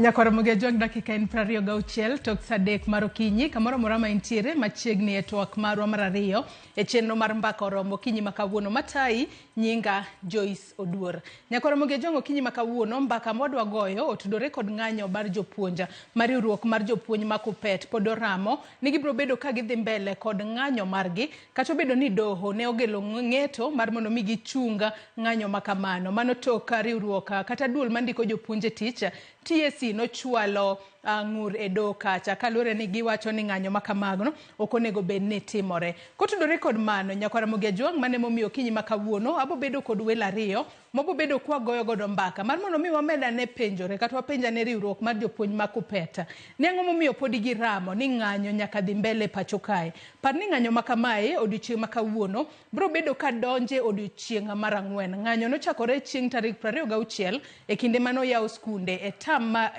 Nyakwar Ramogi Ajwang' dakika en 26 tok saa 3 mar okinyi kamoro amora ma intiere machiegni e twak marwa mar ariyo e chenro mar mbaka oromo okinyi ma kawuono matayi nyinga Joyce Oduor. Nyakwar Ramogi Ajwang' okinyi ma kawuono mbaka mwadwa goyo otudore kod ng'anyo mar jopuonj ma riwruok mar jopuonj ma KUPPET pod oramo ni gibiro bedo ka gidhi mbele kod ng'anyo margi kata obedo ni doho ne ogelo ng'eto mar mondo mi gichung ng'anyo ma kamano. Mano tok riwruok kata duol mandiko jopuonj e tich TSC nochwalo ng'ur e doho kacha kaluwore ni giwacho ni ng'anyo ma kamano ok onego bed ni timore. Kotudore kod mano, Nyakwar Ramogi Ajwang' mane momiyo okinyi ma kawuono abo bedo kod welo ariyo mobo bedo kwagoyo godo mbaka mar mondo mi wamed ane penjore kata wapenj ane riwruok mar jopuonj ma KUPPET ni ang'o momiyo podi giramo ni ng'anyo nyaka dhi mbele pacho kae. Par ni ng'anyo ma kamae odiochieng' ma kawuono biro bedo ka donje odiochieng' mar ang'wen. Ng'anyo nochakore chieng' tarik 26 e kinde mane oyaw skunde e tam ma,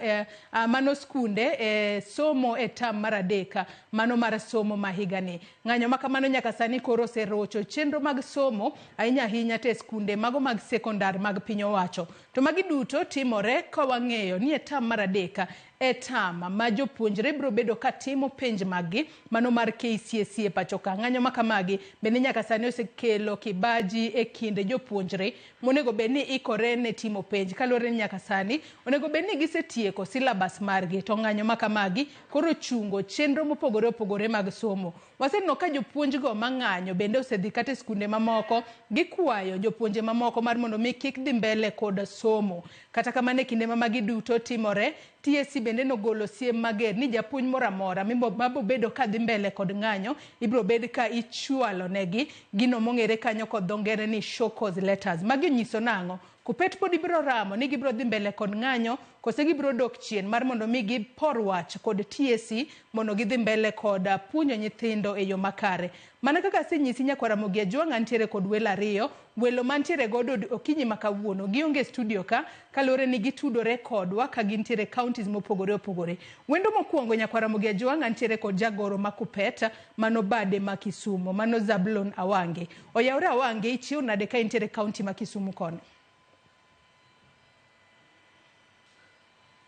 mano skunde e somo e tam mar adek mano mar somo ma higani. Ng'anyo ma kamano nyaka sani koro oserocho chenro mag somo ahinya ahinya te skunde mago mag sekondar mag piny owacho. To magi duto timore ka wang'eyo ni e tam mar adek e tam ma jopuonjre biro bedo ka timo penj maggi mano mar KCSE e pacho ka. Ng'anyo ma kamagi bende nyaka sani osekelo kibaji e kind jopuonjre monego bed ni ikore ne timo penj kaluwore ni nyaka sani onego bed ni gisetieko syllabus margi to ng'anyo ma kamagi koro chungo chenro mopogore opogore mag somo. Waseneno ka jopuonjgo mang'anyo bende osedhi kata e skunde mamoko gikwayo jopuonje mamoko mar mondo mi kik dhi mbele kod somo. Kata kamano e kinde ma magi duto timore, TSC bende nogolo siem mager ni japuonj moro amora mabo bedo ka dhi mbele kod ng'anyo ibiro bed ka ichwalo negi gino mong'ere kanyo kod dho ngere ni show cause letters. Magi onyiso nang'o? KUPPET pod ibiro ramo ni gibiro dhi mbele kod ng'anyo kose gibiro dok chien mar mondo mi gipor wach kod TSC mondo gidhi mbele kod puonjo nyithindo e yo makare. Mana kaka asenyisi Nyakwar Ramogi Ajwang' antiere kod welo ariyo, welo mantiere godo okinyi ma kawuono gionge e studio ka kaluwore ni gitudore kodwa ka gintiere counties mopogore opogore. Wendo mokwongo Nyakwar Ramogi Ajwang' antiere kod jagoro ma KUPPET mano bade ma Kisumo mano Zablon Awange. Oyawre Awange ichiew nade ka intiere county ma Kisumu kono?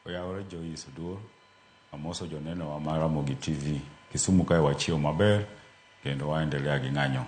Oyawore Joyce Oduor, amoso joneno wa mar Ramogi TV. Kisumu kae wachiew maber kendo waendelea gi ng'anyo.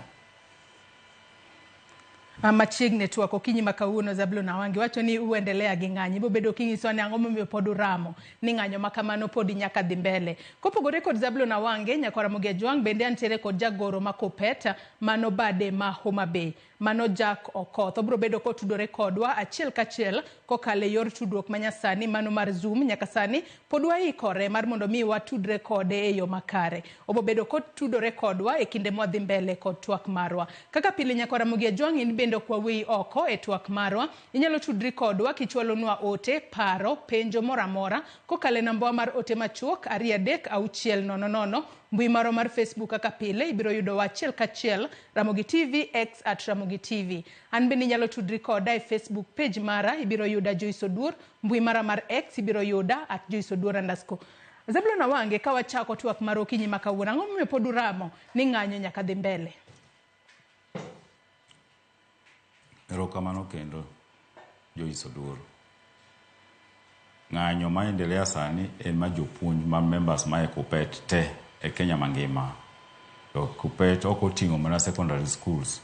Machiegni twak okinyi ma kawuono Zablon Awange wacho ni uendelea gi ng'anyo. Ibiro bedo kinyisowa ni ang'o momiyo pod uramo ni ng'anyo ma kamano podi nyaka dhi mbele. Kopogore kod Zablon Awange, Nyakwar Ramogi Ajwang' bende antiere kod jagoro ma KUPPET mano bade ma Homa Bay. Mano Jack Okoth. Obiro bedo kotudore kodwa achiel kachiel kokalo e yor tudruok manyasani mano mar Zoom. Nyaka sani pod waikore mar mondo mi watudre kode e yo makare. Obiro bedo kotudore kodwa e kinde mwadhi mbele kod twak marwa. Kaka pile Nyakwar Ramogi Ajwang' in bende ok waweyi oko e twak marwa. Inyalo tudri kodwa kichwalonwa ote, paro, penjo moro amora kokalo e nambawa mar ote machuok 23600. Mbui marwa mar Facebook kaka pile ibiro yudowa achiel kachiel Ramogi TV, X at Ramogi TV. An bende inyalo tudri koda e Facebook page mara ibiro yuda Joyce Oduor, mbui mara mar X ibiro yuda at Joyce Oduor underscore. Zablon Awange, ka wachako twak mar okinyi ma kawuono, ang'o momiyo pod uramo ni ng'anyo nyaka dhi mbele? Erokamano kendo Joyce Oduor. Ng'anyo ma endelea sani en ma jopuonj ma members ma e KUPPET te e Kenya mangima. To KUPPET ok oting'o mana secondary schools,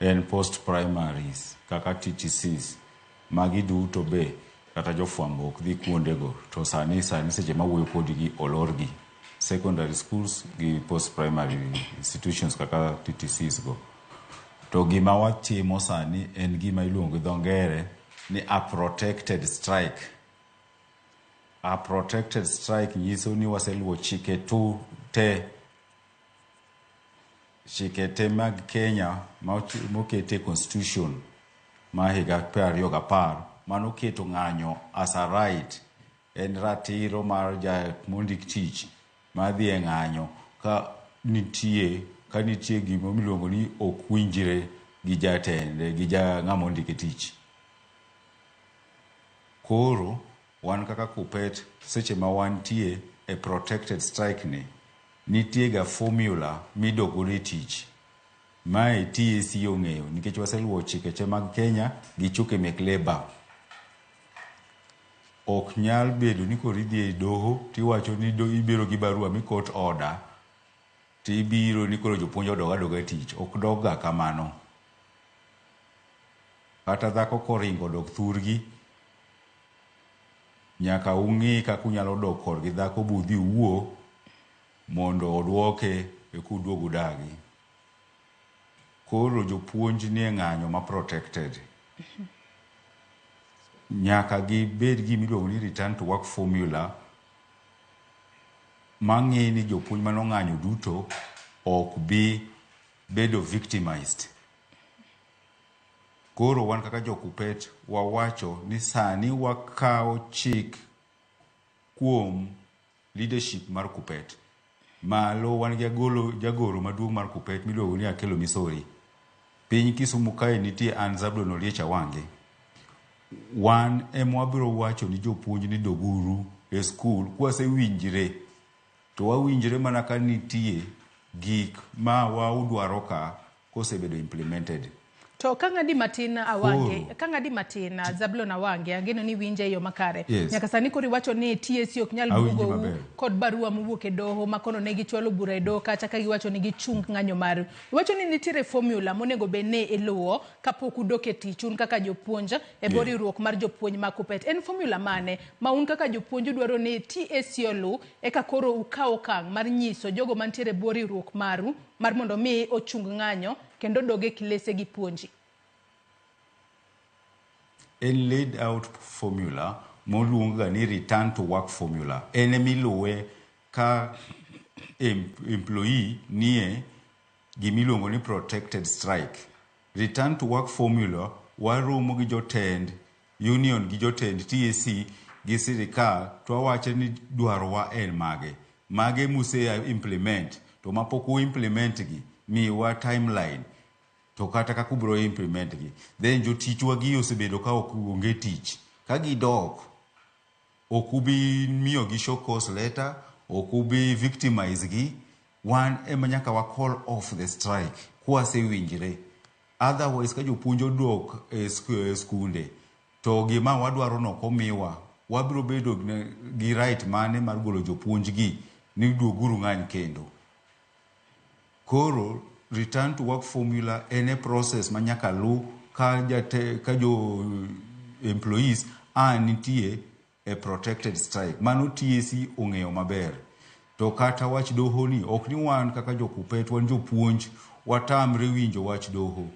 en post primaries kaka TTCs. Magi duto be kata jofwambo ok dhi kuondego to sani sani seche mawuoyo kodigi olorgi. Secondary schools gi post primary institutions kaka TTCs go. To gima watimo sani en gima iluongo gi dho ngere ni a protected strike. A protected strike nyiso ni waseluwo chike tu te chike te mag Kenya moket e constitution ma higa 2010 manoketo ng'anyo as a right en ratiro mar ja mondik tich mar dhi e ng'anyo ka nitie ka nitie gima miluongo ni ok winjre gi jatende gi ja ng'ama ondike tich. Koro wan kaka KUPPET seche ma wantie e protected strike ni nitie ga formula midok godo e tich. Mae TSC ong'eyo nikech waseluwo chike te mag Kenya gi chike mek labour. Ok nyal bedo ni koro idhi e doho tiwacho ni ibiro gi barua mi court order tibiro ni koro jopuonj odog adoga e tich. Ok dog ga kamano. Kata dhako koringo odok thurgi, nyaka ung'i kaka unyalo dok korgi dhako budhi uwuo mondo oduoke eka uduog udagi. Koro jopuonj nie ng'anyo ma protected. Nyaka gibed gi gimiluongo ni return to work formula mang'i ni jopuonj manong'anyo duto ok bi bedo victimized. Koro wan kaka jo Kuppet wawacho ni sani wakawo chik kuom leadership mar Kuppet. Malo wan gi jagoro maduong' mar Kuppet miluongo ni Akelo Misori. Piny Kisumu kae nitie an Zablon Oliech Awange. Wan ema wabiro wacho ni jopuonj ni doguru e skul kwasewinjre. To wawinjre mana ka nitie gik ma waudwaro ka kosebedo implemented. To ka ng'adi matin Awange, ka ng'adi matin Zablon Awange, ageno ni winje e yo makare. Yes. Nyaka sani koro iwacho ni TSC ok nyal buogou kod barua mowuok e doho ma kono ne gichwalo bura e doho kacha ka giwacho ni gichung ng'anyo maru. Iwacho ni nitiere formula monego bed ni iluwo kapok udok e tich un kaka jopuonj e bwo riwruok mar jopuonj ma Kuppet. En formula mane ma un kaka jopuonj udwaro ni TSC oluw eka koro ukaw okang' mar nyiso jogo mantiere e bwo riwruok maru mar mondo mi ochung ng'anyo kendo dog e kilese gi puonji? En laid out formula moluong ga ni return to work formula. En emiluwe ka employee nie gimiluongo ni protected strike. Return to work formula waromo gi jotend union gi jotend TSC gi sirikal to wawacho ni dwarowa en mage. Mage muse implement to mapok u implement gi miwa timeline to kata kaka ubiro implement gi. Then jotichwa gi osebedo ka ok onge tich. Ka gidok, ok ubi miyogi show cause letter, ok ubi victimize gi. Wan ema nyaka wa call off the strike kwasewinjre. Otherwise ka jopuonj odok e skunde to gima wadwaro no ok omiwa, wabiro bedo gi right mane mar golo jopuonj gi ni duoguru ng'any kendo. Koro return to work formula en e process ma nyaka lu ka jo employees a nitie e protected strike. Mano TSC ong'eyo maber. To kata wach doho ni, ok ni wan kaka jo Kuppet, wan jopuonj, watamre winjo wach doho.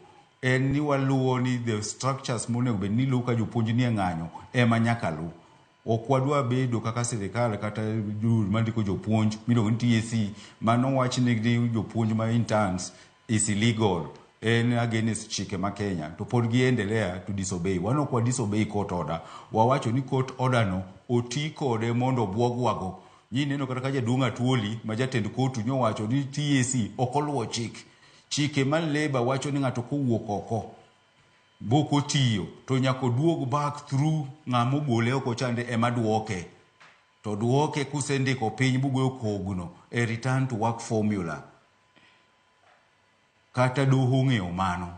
En ni waluwo ni the structures monego bed ni luwo ka jopuonj nie ng'anyo ema nyaka lu. Ok wadwa bedo kaka sirikal kata jur mandiko jopuonj miluongo ni TSC mano wach ni jopuonj ma interns is illegal, en against chike ma Kenya to pod giendelea to disobey. Wan ok wa disobey court order. Wawacho ni court order no oti kode mondo obwogwago. Nyineno kata ka jaduong' Atuoli ma jatend kotu nyowacho ni TSC ok oluwo chik. Chike mar labour wacho ni ng'ato kowuok oko bok otiyo to nyaka oduog back through ng'ama ogole oko chande ema duoke. To duoke kusendiko piny bugoyo kogno e return to work formula. Kata doho ong'eyo mano.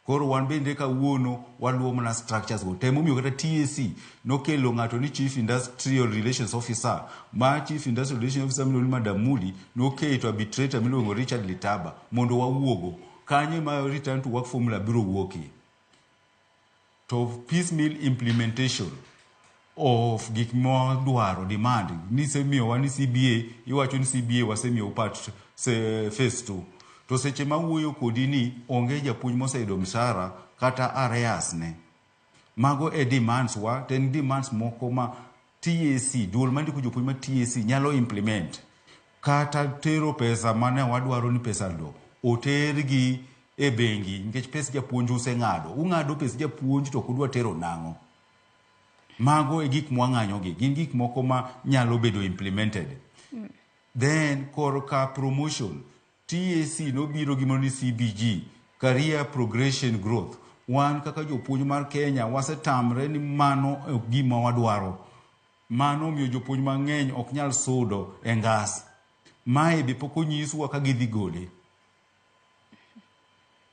Koro wan bende kawuono waluwo mana structures go. Temomiyo kata TSC nokelo ng'ato ni Chief Industrial Relations Officer. Ma Chief Industrial Relations Officer miluongo ni Madam Muli noketo arbitrator miluongo Richard Litaba mondo wawuogo. Kanyo ema return to work formula biro wuokie. To piecemeal implementation of gik mwadwaro demand nisemiyowa ni CBA iwacho ni CBA wasemiyo part phase 2 to seche ma wuoyo kodi ni onge japuonj moseyudo mshahara kata arrears ne. Mago e demands wa to en demands moko ma TSC duol mandiko jopuonj ma TSC nyalo implement kata tero pesa mane wadwaro ni pesa no otergi e bengi nikech pes japuonj useng'ado. Ung'ado pes japuonj to ok udwa tero nang'o. Mago e gik mwang'anyo gi, gin gik moko ma nyalo bedo implemented. Then korka promotion, TSC nobiro gi mano ni CBG, Career Progression Growth. Wan kaka jopuonj mar Kenya wasetamre ni mano ok gima wadwaro. Mano omiyo jopuonj mang'eny ok nyal sudo e ngas. Mae be pok onyiswa ka gidhi gole.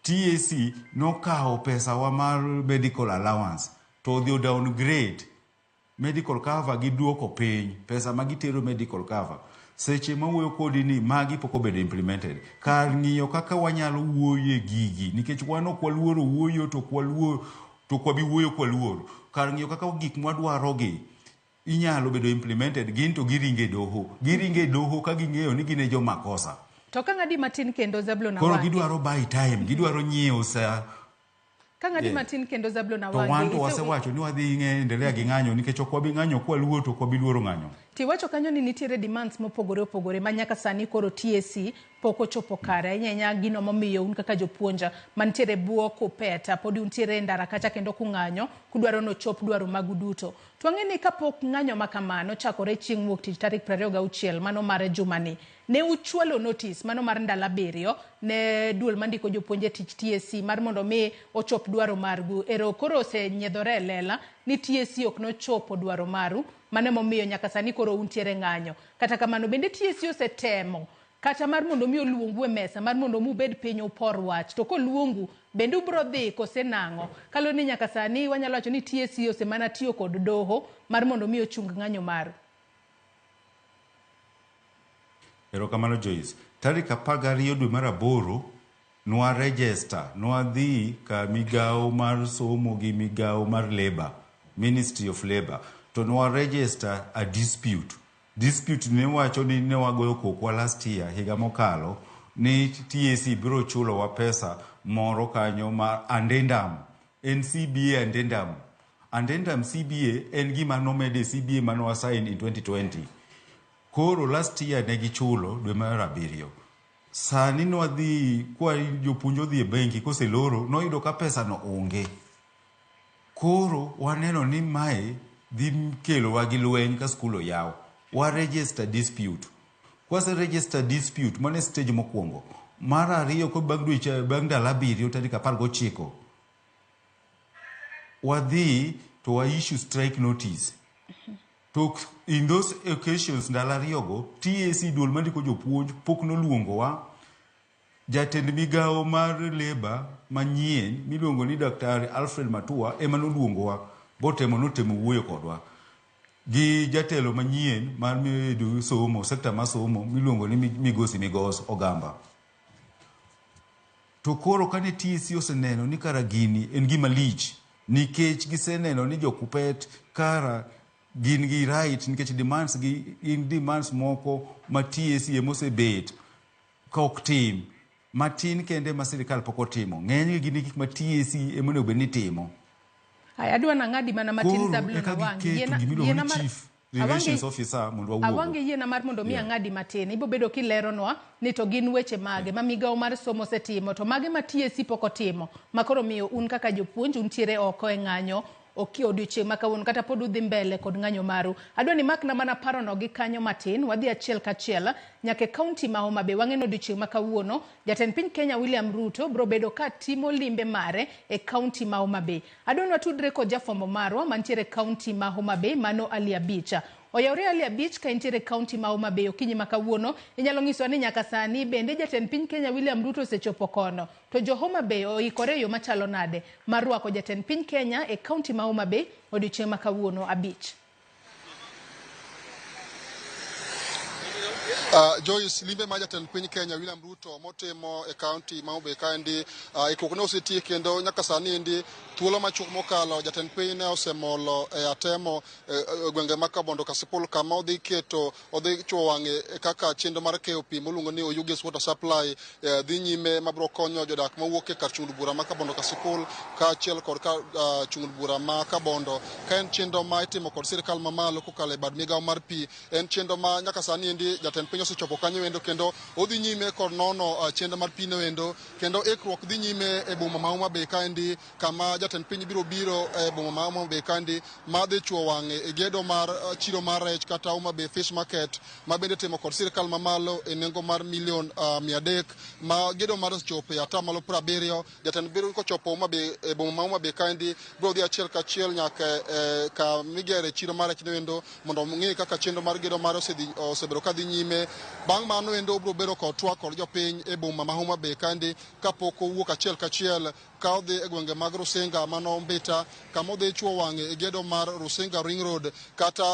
TSC nokawo pesa wa mar medical allowance to odhi o downgrade Medical cover giduoko piny pesa ma gitero medical cover. Seche mawuoyo kodi ni magi pok obedo implemented. Kar ng'iyo kaka wanyalo wuoye gigi nikech wan ok waluoro wuoyo to ok waluor to ok wabi wuoyo kwaluor. Kar ng'iyo kaka gik mwadwarogi inyalo bedo implemented gin to giringe doho. Giringe doho ka ging'eyo ni gin e jomakosa. To ka ng'adi matin kendo Zablon Koro Awangi. gidwaro buy time, gidwaro nyiewo sa. Ka ng'adi Yeah. matin kendo Zablon To Awangi. wan to wasewacho ni wadhi endelea gi ng'anyo nikech ok wabi ng'anyo kwaluor to ok wabi luoro ng'anyo. Tiwacho kanyo ni nitiere demands mopogore opogore ma nyaka sani koro TSC pok ochopo kare. Ahinya ahinya gino momiyo un kaka jopuonj mantiere bwo KUPPET pod untiere e ndara kacha kendo kung'anyo kudwaro nochop dwaro magu duto. To wang'e ni kapok ng'anyo ma kamano chakore chieng' wuok tich tarik 26 mano mar jumani, ne uchwalo notice mano mar ndalo 7 ne duol mandiko jopuonj e tich TSC mar mondo mi ochop dwaro margu. Ero koro osenyiedhore e lela ni TSC ok nochopo dwaro maru, mano emomiyo nyaka sani koro untiere ng'anyo. Kata kamano bende TSC osetemo kata mar mondo mi oluongu e mesa mar mondo mi ubed piny upor wach, to koluongu bende ubro dhi kose nang'o? Kaluwore ni nyaka sani wanyalo wacho ni TSC osemana tiyo kod doho mar mondo mi ochung ng'anyo maru. Erokamano Joyce. Tarik 12 dwe mar 8 nwa register, nwadhi ka migawo mar somo gi migawo mar Labour, Ministry of Labour, to nwa register a dispute. Dispute ne wacho ni ne wagoyo kokwa last year, higa mokalo, ni TSC biro chulowa pesa moro kanyo ma addendum, en CBA addendum. Addendum CBA en gima nomed e CBA mane wasign in 2020. Koro last year ne gichulo dwe mar 7. Sani nwadhi kwa jopuonj odhi e bengi koseloro noyudo ka pesa no onge. Koro waneno ni mae dhi kelowa gi lweny ka skul oyaw. Wa register dispute. Kwase register dispute, mano e stage mokwongo. Mar ariyo ko bang' dweche bang' ndalo 7 tarik 19 wadhi to wa issue strike notice. To in those occasions ndalo ariyogo TSC duol mandiko jopuonj pok noluongowa. Jatend migawo mar Labour manyien miluongo ni Dr. Alfred Matua ema noluongowa botemo notemo wuoyo kodwa. Gi jatelo manyien mar somo, sekta mar somo miluongo ni Migosi Migos Ogamba. To koro kane TSC oseneno ni kara gini en gima lich nikech giseneno ni jo KUPPET kara gin gi right nikech demands gi gin demands moko ma TSC emosebet ka ok tim matin kende ma sirikal pok otimo. Ng'enygi gin gik ma TSC ema onego bed ni timo. Aya, adwa nang'adi mana matin Koro Zablon eka Awangi. giketo gimiluongo ni chief relations officer mondo wawuogo. Awangi yiena mar mondo mi ang'adi matin. Ibo bedo kileronwa ni to gin weche mage ma migawo mar somo osetimo to mage ma TSC pok otimo ma koro miyo un kaka jopuonj untiere oko e ng'anyo odiochieng' ma kawuono kata pod udhi mbele kod ng'anyo maru. Adwa ni makna mana parono gi kanyo matin, wadhi achiel kachiel nyaka e kaunti ma Homa Bay. Wang'e ni odiochieng' ma kawuono jatend piny Kenya William Ruto biro bedo ka timo limbe mare e kaunti ma Homa Bay. Adwa ni watudre kod jafwambo marwa mantiere e kaunti ma Homa Bay, mano Ali Abich. Oyawre Ali Abich ka intiere e kaunti ma Homa Bay okinyi ma kawuono. Inyalo nyisowa ni nyaka sani bende jatend piny Kenya William Ruto osechopo kono. To jo Homa Bay oikore e yo machalo nade mar rwako jatend piny Kenya e kaunti ma Homa Bay odiochieng' ma kawuono Abich. Joyce, limbe ma jatend piny Kenya William Ruto motimo e kaunti ma Homa Bay kaendi, ikruok ne osetiek kendo nyaka sani endi thuolo machuok mokalo jatend piny ne osemolo e atemo e gwenge ma Kabondo Kasipul kama odhi keto odhi chuo wang'e kaka chenro mar keyo pi moluongo ni Oyugis Water Supply dhi nyime mabiro konyo jodak mawuok e kar chung' bura ma Kabondo Kasipul kaachiel kod kar chung' bura ma Kabondo, ka en chenro ma itimo kod sirikal mamalo kokalo e bad migawo mar pi. En chenro ma nyaka sani endi jatend piny osechopo kanyo endo kendo odhi nyime kod nono chenro mar pi no endo, kendo ikruok dhi nyime e boma ma Homa Bay kaendi kama jatend piny biro biro e boma ma Homa Bay kaendi ma dhi chuo wang'e e gedo mar chiro mar rech kata Homa Bay Fish Market ma bende timo kod sirikal mamalo e nengo mar milion 300 ma gedo mar osechopo e 70%. Jatend biro kochopo Homa Bay e boma ma Homa Bay kaendi biro dhi achiel kachiel nyaka ka migere chiro mar rech no endo mondo ong'e kaka chenro mar gedo mare osebedo ka dhi nyime. Bang' mano endo obiro bedo kod twak kod jopiny e boma ma Homa Bay kaendi kapok owuok achiel kachiel ka odhi e gwenge mag Rusinga mano Mbita kama odhi chuo wang'e e gedo mar Rusinga Ring Road kata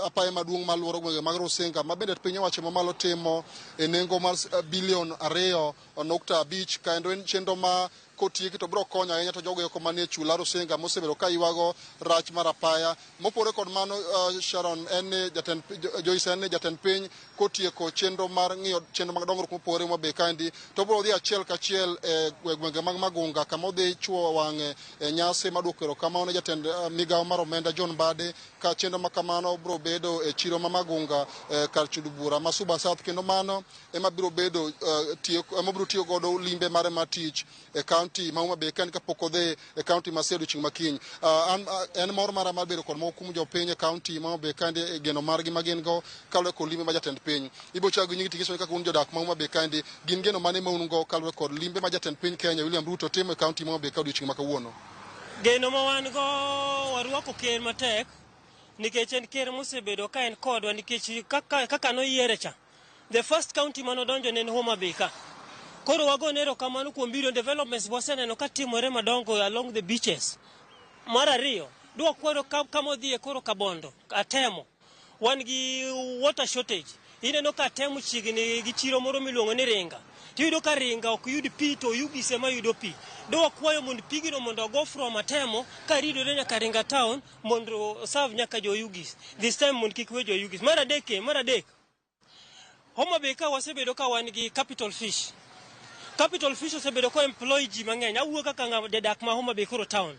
apaya maduong' maluoro gwenge mag Rusinga ma bende piny owacho mamalo timo e nengo mar bilion 2.5, kendo en chenro ma kotieki to biro konyo ahinya to jogo eko manie chula Rusinga mosebedo ka ywago rach mar apaya. Mopogore kod mano, Sharon, en ni jatend Joyce, en ni jatend piny kotieko chenro mar ng'iyo chenro mag dongruok mopogore Homa Bay kaendi to biro dhi achiel kachiel e gwenge mag Magunga kama odhi chuo wang'e e nyasi maduoko erokamano ne jatend migawo mar omenda John Mbadi, ka chenro ma kamano biro bedo e chiro ma Magunga kar chudo bura ma Suba South, kendo mano ema biro bedo tieko ema biro tiyo godo limbe mare mar tich e kaunti ma Homa Bay kaendi kapok odhi e kaunti ma Siaya odiochieng' makiny. An en mor mara mar bedo kod moko kuom jopiny e kaunti ma Homa Bay kaendi e geno margi ma gin go kaluwore kod limbe ma jatend piny. Ibiro chako gi nyingi tigiso kaka un jodak ma Homa Bay kaendi, gin geno mane ma un go kaluwore kod limbe ma jatend piny Kenya William Ruto timo e kaunti ma Homa Bay ka odiochieng' ma kawuono? Geno ma wan go, warwako ker matek nikech en ker mosebedo ka en kodwa, nikech kaka noyiere cha, the first county manodonjo ne en Homa Bay ka. Koro wagone erokamano kuom biro, developments waseneno ka timore madongo along the beaches. Mar ariyo, dwa kwero kama odhiye koro Kabondo, Atemo. Wan gi water shortage. Ineno ka Atemo chiegni gi chiro moro miluongo ni Ringa. Tiyudo ka Ringa ok yud pi to Oyugis ema yudo pi. Dwa kwayo mondo pigno mondo ogo from Atemo ka ridore nyaka Ringa town mondo serve nyaka jo Oyugis. This time mondo kik we jo Oyugis. Mar adek, Homa Bay ka wasebedo ka wan gi Capital Fish. Capital Fish osebedo ko employ ji mang'eny. Awuo kaka ng'ama jadak ma Homa Bay koro town.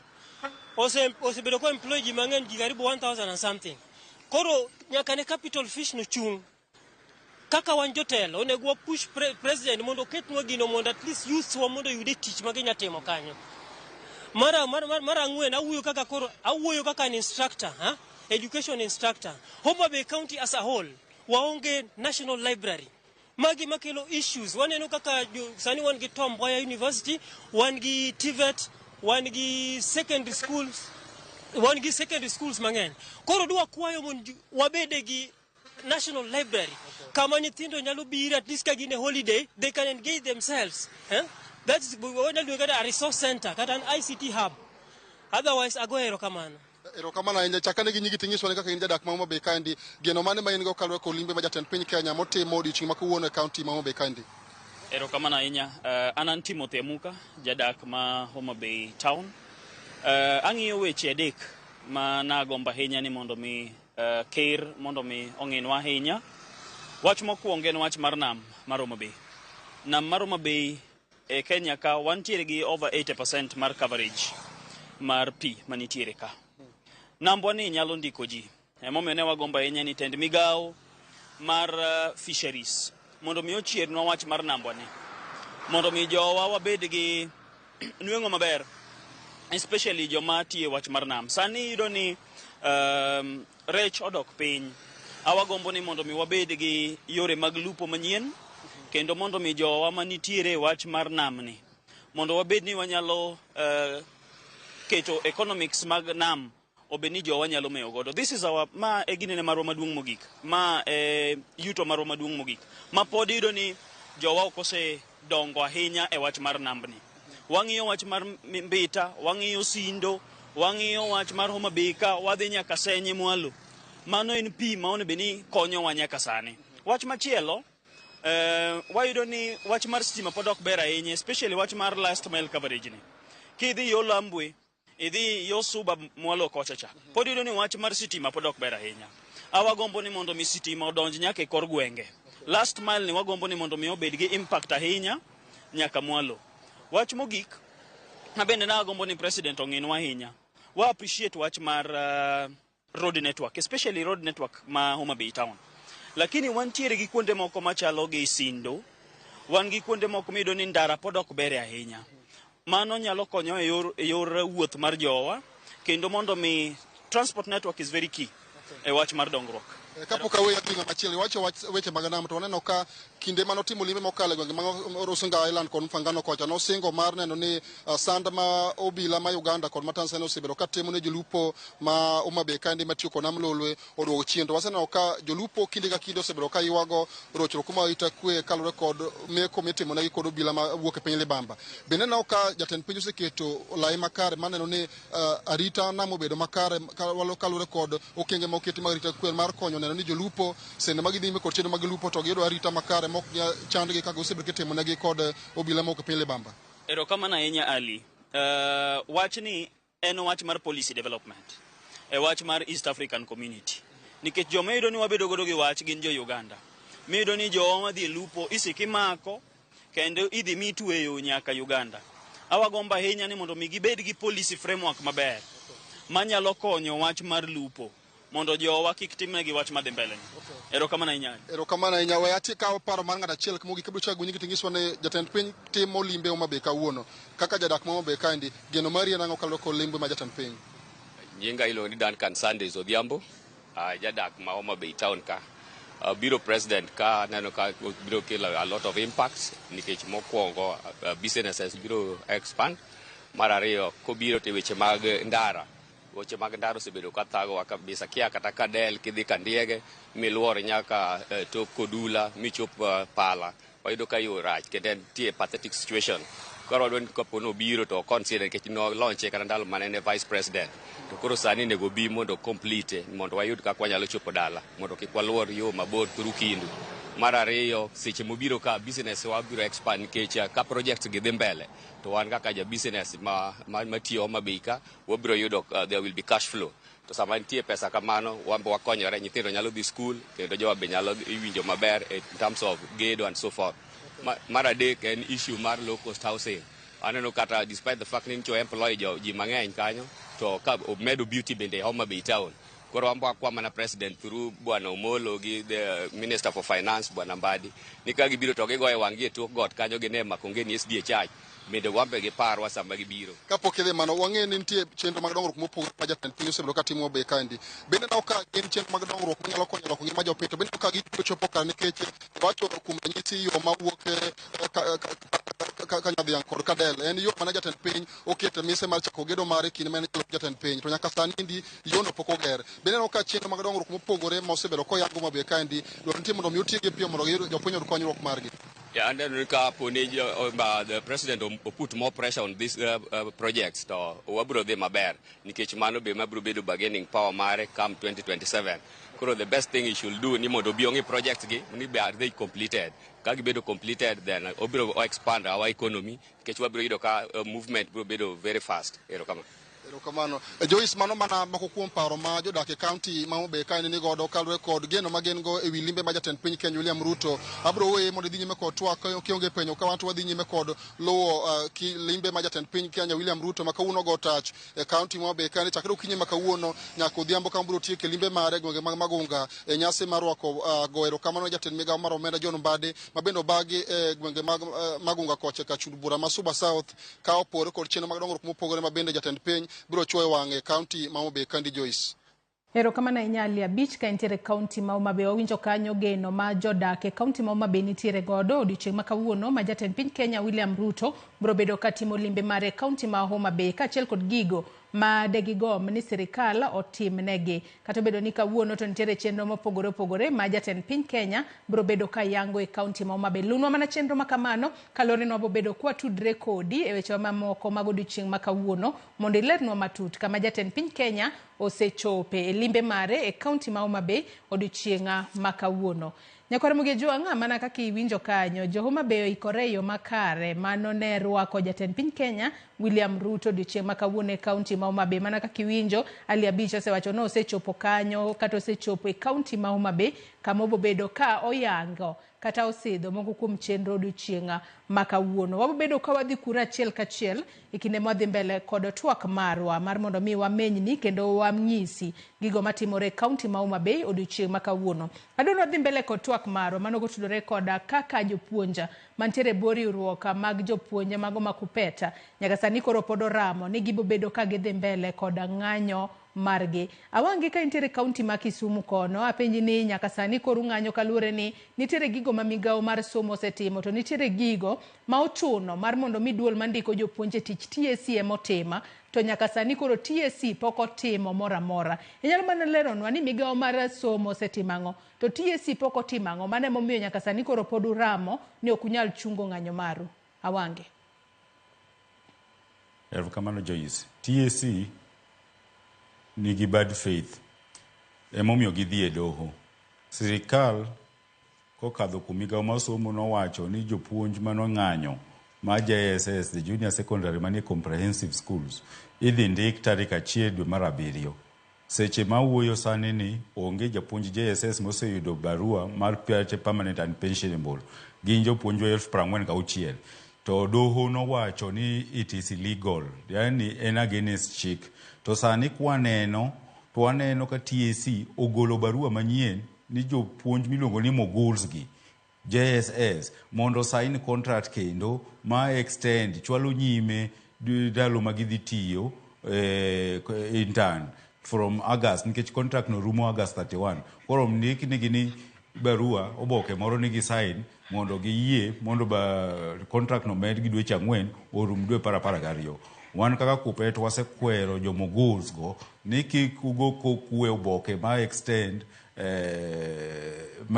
Osebedo ko employ ji mang'eny, ji karibu 1000 and something. Koro nyaka ne Capital Fish no chung'. Kaka wan jotelo, onego wa push president mondo oketnwa gino mondo at least youths wa mondo oyude tich ma ginya timo kanyo. Mar ang'wen, awuoyo kaka koro awuoyo kaka an instructor, ha? Education instructor. Homa Bay County as a whole, waonge national library. Magi makelo issues. Waneno kaka sani wan gi Tom Mboya University, wan gi TVET, wan gi secondary schools, wan gi secondary schools mang'eny. Koro dwa kwayo mondo wabede gi national library kama nyithindo nyalo biro, at least ka gin e holiday they can engage themselves, eh? That's wanyalo luonge kata a resource center kata an ICT hub. Otherwise ago erokamano. Erokamano ahinya. Chakane gi nyingi ting'iswa ni kaka in jadak ma Homa Bay kaendi, geno mane ma in go kaluwore kod limbe ma jatend piny Kenya motimo odiochieng' ma kawuono e kaunti ma Homa Bay kaendi? Erokamano ahinya. An Timothy Amuka, jadak ma Homa Bay town. Ang'iyo weche adek ma nagombo ahinya ni mondo mi ker mondo mi ong'inwa ahinya. Wach mokwongo en wach mar nam mar Homa Bay. Nam mar Homa Bay, e Kenya ka wantiere gi over 80% mar coverage mar pi manitiere ka. Nambwa ni nyalo ndiko ji. Emomiyo ne wagombo ahinya ni tend migawo mar fisheries mondo mi ochiernwa wach mar nambwa ni. Mondo mi jowa wabed gi nweng'o maber, especially joma tiyo e wach mar nam. Sani iyudo ni rech odok piny. Awagombo ni mondo mi wabed gi yore mag lupo manyien kendo mondo mi jowa manitiere e wach mar namni mondo wabed ni wanyalo keto economics mag nam obed ni jowa nyalo mewo godo. This is our ma e ginene marwa maduong' mogik, ma e yuto marwa maduong' mogik ma pod iyudo ni jowa ok osedongo ahinya e wach mar nambni. Wang'iyo wach mar Mbita, wang'iyo Sindo, wang'iyo wach mar Homa Bay ka wadhi nyaka Senye mwalo. Mano en pi ma onego bed ni konyowa nyaka sani. Wach machielo, wayudo ni wach mar stima pod ok ber ahinya, especially wach mar last mile coverage ni. Kidhi yo Lambwe, idhi yo Suba mwalo kocha cha, pod iyudo ni wach mar sitima pod ok ber ahinya. Awagombo ni mondo mi sitima odonj nyaka e kor gwenge. Last mile ni wagombo ni mondo mi obed gi impact ahinya nyaka mwalo. Wach mogik, ma bende nagombo ni president ong'inwa ahinya. Wa appreciate wach mar road network, especially road network ma Homa Bay town. Lakini wantiere gi kuonde moko machalo gi Sindo, wan gi kuonde moko miyudo ni ndara pod ok bere ahinya. Mano nyalo konyo e yor wuoth mar jowa, kendo mondo mi transport network is very key e wach mar dongruok. Kapok aweyo adhi ng'ama chielo, iwacho wach weche mag nam to waneno ka Kinde mane otimo limbe mokalo e gwenge mag Rusinga Island kod Mfangano kocha, nosingo mar neno ni sand ma obila ma Uganda kod ma Tanzania osebedo ka timo ne jolupo ma Homa Bay kaendi matiyo kod nam Lolwe oduogo chien. To waseneno ka jolupo kinde ka kinde osebedo ka ywago rochruok kuma arita kwe kaluwore kod meko mitimo negi kod obila ma wuok e piny Libamba. Bende neno ka jatend piny oseketo lai makare maneno ni arita nam obedo makare kaluwore kod okenge ma oketi mag arita kwe mar konyo neno ni jolupo sende ma gidhi nyime kod chenro mag lupo to giyudo arita makare mok chandgi kaka osebedo kitimo negi kod obila mawuok e piny Libamba. Erokamano ahinya, Ali. Wachni en wach mar policy development e wach mar East African Community, nikech joma iyudo ni wabedo godo gi wach gin jo Uganda, miyudo ni jowa madhi e lupo isik imako kendo idhi mi tweyo nyaka Uganda. Awagombo ahinya ni mondo mi gibed gi policy framework maber manyalo konyo wach mar lupo mondo jowa kik timnegi wach madhi mbele ni. Erokamano ahinya. Erokamano ahinya. We ati kawo paro mar ng'ato achiel mogik. Abiro chako nyingi tingiswa ni jatend piny timo limbe Homa Bay kawuono. Kaka jadak ma Homa Bay kaendi, geno mari en ang'o kaluwore kod limbe ma jatend piny? Nyinga iluongo ni Duncan Sundays Odhiambo, jadak ma Homa Bay town ka. Biro president ka aneno ka biro kelo a lot of impacts, nikech mokwongo businesses biro expand. Mar ariyo, kobiro to weche mag ndara, weche mag ndara osebedo ka thagowa kabisa kia kata Kadel kidhi Kandiege miluor nyaka tok Kodula michop Pala, wayudo ka yo rach kendo entie pathetic situation. Koro wadwa ni kapo ni obiro to consider, nikech no launche kata ndalo mane en vice president, to koro sani onego obi mondo complete mondo wayud kaka wanyalo chopo dala mondo kik waluor yo mabor through Kindu. Mar ariyo, seche mobiro ka, business wa biro expand, nikech ka projects gi dhi mbele to wan kaka ja business ma matiyo Homa Bay ka wabiro yudo there will be cash flow. To sama nitie pesa kamano, wan be wakonyore, nyithindo nyalo dhi school kendo jowa be nyalo winjo maber in terms of gedo and so forth. Mar adek en issue mar low cost housing. Aneno kata despite the fact ni ncho employ jo ji mang'eny kanyo, to ka omedo beauty bende e Homa Bay town. Koro wan wakwa mana president through Bwana Omolo gi the Minister for Finance, Bwana Mbadi, ni ka gibiro to gigoyo wang'gi e tok got kanyo gine Makongeni SDA Church bende wan be giparwa sama gibiro. Kapok idhi mano, wang'eyo ni nitie chenro mag dongruok mopogore ma jatend piny osebedo ka timo Homa Bay kaendi. Bende neno ka gin chenro mag dongruok manyalo konyo loko ngima jopiny, to bende ka gibiro chopo kare, nikech wacho kuom ranyisi yo mawuok ka Nyadhiang' kod Kadel en yo mane jatend piny oketo mise mar chako gedo mare kinde mane jatend piny, to nyaka sani endi yono pok oger. Bende neno ka chenro mag dongruok mopogore ma osebedo koyango Homa Bay kaendi dwaro nitie mondo mi otiegi piyo mondo giyud jopiny oyud konyruok margi? Yeah, aneno ni ka po ni the president o put more pressure on these projects to wabiro dhi maber, nikech mano be mabiro bedo bargaining power mare come 2027. Koro the best thing he should do ni mondo obi ong'i projects gi ni be are they completed. Ka gibedo completed, then obiro expand our economy, nikech wabiro yudo ka movement biro bedo very fast. Erokamano. Erokamano. Joyce, mano mana moko kuom paro ma jodak e kaunti ma Homa Bay kaendi ni godo kaluwore kod geno ma gin go e wi limbe ma jatend piny Kenya William Ruto. Abiro weye mondo idhi nyime kod twak kionge penjo ka wanto wadhi nyime kod luwo limbe ma jatend piny Kenya William Ruto ma kawuono go tach e kaunti ma Homa Bay kaendi chakre okinyi ma kawuono nyaka odhiambo kama biro tieke limbe mare e gwenge mag Magunga e nyasi mar rwako go erokamano ne jatend migawo mar omenda John Mbadi ma bende obagi e gwenge mag Magunga kocha ka chund bura ma Suba South ka opore kod chenro mag dongruok mopogore ma bende jatend piny biro chuoyo wang'e e kaunti ma Homa Bay kaendi, Joyce. Erokamano ahinya, Ali Abich, ka entiere e kaunti ma Homa Bay. Wawinjo kanyo geno ma jodak e kaunti ma Homa Bay nitiere godo odiochieng' ma kawuono ma jatend piny Kenya William Ruto biro bedo ka timo limbe mare e kaunti ma Homa Bay, kaachiel kod gigo ma degigomb ni sirikal otimnegi. Kata obedo ni kawuono to nitiere chenro mopogore opogore ma jatend piny Kenya biro bedo ka yango e kaunti ma Homa Bay. Lunwa mana chenro ma kamano kaluwore ni wabobedo kwatudre kodi e wechewa mamoko mag odiochieng' ma kawuono mondo ilernwa matut kama jatend piny Kenya osechope e limbe mare e kaunti ma Homa Bay odiochieng' ma kawuono. Nyakwar Ramogi Ojwang', mana kaka iwinjo kanyo, jo Homa Bay oikore e yo makare mano ne rwako jatend piny Kenya William Ruto odiochieng' ma kawuono e kaunti ma Homa Bay. Mana kaka iwinjo, Ali Abich osewacho ni osechopo kanyo kata osechopo e kaunti ma Homa Bay kama obobedo ka oyango kata osidho moko kuom chenro odiochieng' ma kawuono. Wabobedo ka wadhi kuro achiel kachiel e kinde mwadhi mbele kod twak marwa mar mondo mi wamenyni kendo wanyisi gigo matimore e kaunti ma Homa Bay odiochieng' ma kawuono. Adwa ni wadhi mbele kod twak marwa mano kotudore koda kaka jopuonj mantiere e bwo riwruok mag jopuonj mago ma KUPPET nyaka sani koro pod oramo ni gibobedo ka gidhi mbele koda ng'anyo. margi. Awangi ka intiere kaunti ma Kisumu kono, apenji ni nyaka sani koro ung'anyo kaluwore ni nitiere gigo ma migawo mar somo osetimo to nitiere gigo ma ochuno mar mondo mi duol mandiko jopuonj e tich TSC ema otima to nyaka sani koro TSC pok otimo moro amora. Inyalo mana leronwa ni migawo mar somo osetimo ang'o to TSC pok otimo ang'o mano emomiyo nyaka sani koro pod uramo ni ok unyal chungo ng'anyo maru. Awange. Erokamano Joyce. TSC nigi bad faith emomiyo gidhi e doho. Sirikal kokadho kuom migawo mar somo nowacho ni jopuonj manong'anyo ma JSS, the junior secondary manie comprehensive schools, idhi ndik tarik 1 dwe mar 7. Seche ma wuoyo sani ni onge japuonj JSS moseyudo barua mar permanent and pensionable. Gin jopuonjwa 46,000. To doho nowacho ni it is illegal, yani en against chik. To sani kwaneno, to waneno ka TSC ogolo barua manyien ni jopuonj miluongo ni moguls gi JSS mondo sign contract kendo ma extend chwalo nyime ndalo ma gidhi tiyo intern from August nikech contract no rumo August 31. Koro ndik nigi ni barua oboke moro ni gi sign mondo giyie mondo ba contract no med gi dweche 4 orum dwe par 12. Wan kaka KUPPET wasekwero jo moguls go ni kik ugo koko e oboke ma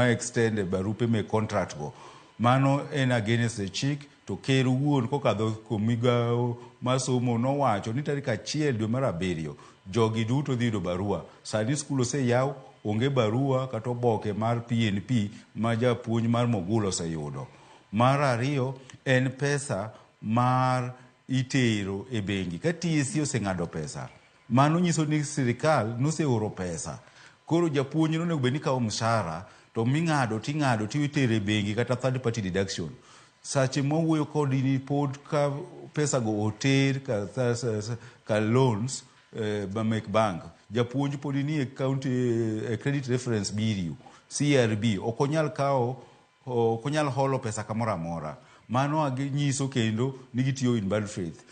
extend barupe me contract go. Mano en against the chik to ker owuon kokadho kuom migawo mar somo nowacho ni tarik 1 dwe mar 7 jogi duto dhi yudo barua. Sani skul oseyaw onge barua kata oboke mar PNP ma japuonj mar mogul oseyudo. Mar ariyo en pesa mar itero e bengi. Ka TSC oseng'ado pesa, mano nyiso ni sirikal noseoro pesa. Koro japuonj nonego bed ni kawo mshahara to ming'ado ting'ado titero e bengi kata third party deduction. Sache mwawuoyo kodi ni pod ka pesa go oter ka loans mek bank. Japuonj pod nie county credit reference bureau CRB ok onyal kawo ok onyal holo pesa kamoro amora. Mano nyiso kendo ni gitiyo in bad faith.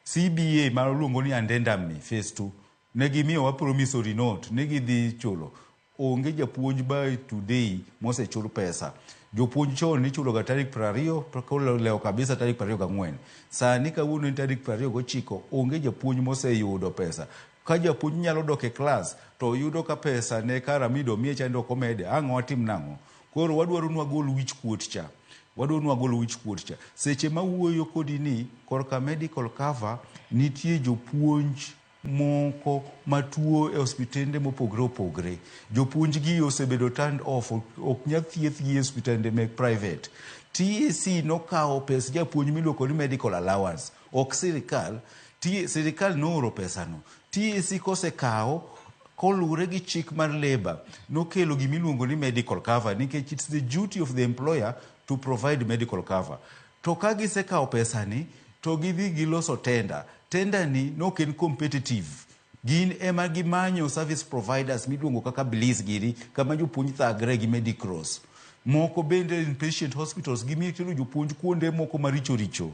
CBA ma luongo ni addendum ni phase 2 ne gimiyowa promissory note ni gidhi chulo. Onge japuonj by today mosechul pesa. Jopuonj chon nichulo ga tarik 20 kolewo kabisa tarik 24. Sani kawuono en tarik 29 onge japuonj moseyudo pesa. Ka japuonj nyalo dok e klas to yudo ka pesa ne kara mido miye chande ok omede ang' watim nang'o? Koro wadwaro ni wagol wich kuot cha. Wadwaro ni wagol wich kuot cha. Seche ma wuoyo kodi ni korka medical cover nitie jopuonj moko matuo e osiptende mopogre opogre. Jopuonj gi osebedo turned off, ok nyal thiethgi e osiptende mek private. TSC nokawo pes japuonj miluongo ni medical allowance, ok sirikal. Sirikal nooro pesano. TSC kosekawo koluwore gi chik mar labour nokelo gimiluongo ni medical cover nikech it's the duty of the employer to provide medical cover. To ka gisekawo pesani to gidhi giloso tender. Tender ni nok en competitive. Gin ema gimanyo service providers miluongo kaka Bliss giri kama jopuonj thagre gi Medicross. Moko bende inpatient hospitals gitero jopuonj kuonde moko maricho richo.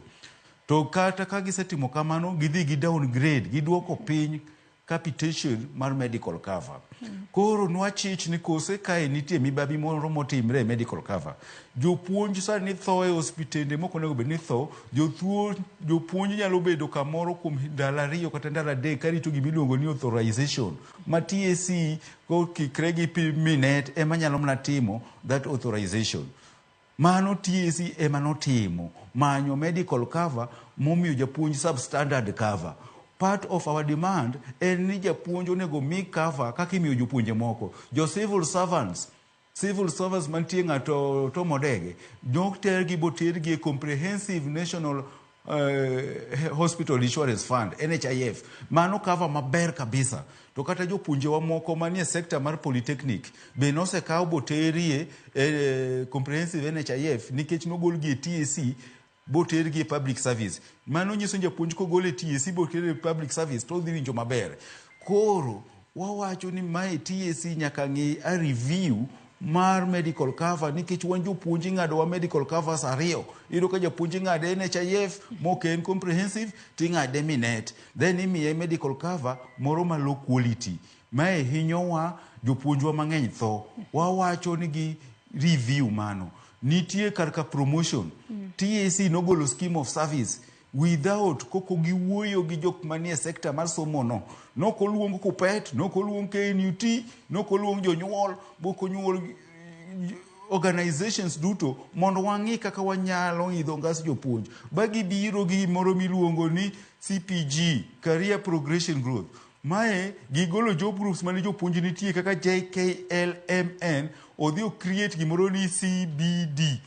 To kata ka gisetimo kamano gidhi gi downgrade giduoko piny capitation mar medical cover. Koro nwachich ni kose kae nitie mibathi moro motimre e medical cover. Jopuonj sani tho e osiptende mok onego bed ni tho. Jotuo jopuonj nyalo bedo kamoro kuom ndalo 2 kata ndalo 3 karito gimiluongo ni authorization ma TSC kokikre gi Minet ema nyalo mana timo that authorization. Mano TSC ema notimo manyo medical cover momiyo japuonj substandard cover. Part of our demand en ni japuonj onego mi cover kaka imiyo jopuonje moko. Jo civil servants mantie ng'ato Tom Odege notergi botergi e comprehensive national hospital insurance fund NHIF mano cover maber kabisa to kata jopuonjewa moko manie sector mar polytechnic be nosekaw boterie comprehensive NHIF nikech nogolgi e TSC botergi e public service mano nyiso ni japuonj kogol e TSC botere e public service to odhi winjo maber koro wawacho ni mae TSC nyaka ng'i a review Mar medical cover, nikech wan jopuonj ing'adowa medical covers ariyo. Iyudo ka japuonj ing'ade NHIF mok en comprehensive, ting'ade Minet, then imiye medical cover moro ma low quality. Mae hinyowa, jopuonjwa mang'eny tho. Wawacho ni gi review mano. Nitie kar ka promotion. TSC nogolo scheme of service without koko giwuoyo gi jok manie sector mar somo no. Nokoluong KUPPET, nokoluong KNUT, nokoluong jonyuol, bokonyuol organizations duto mondo wang'i kaka wanyalo idho ngas jopuonj. Ba gibiro gi gimoro miluongo ni CPG, Career Progression Growth. Mae gigolo job groups mane jopuonj nitie kaka JKLMN, odhi o create gimoro ni CBD,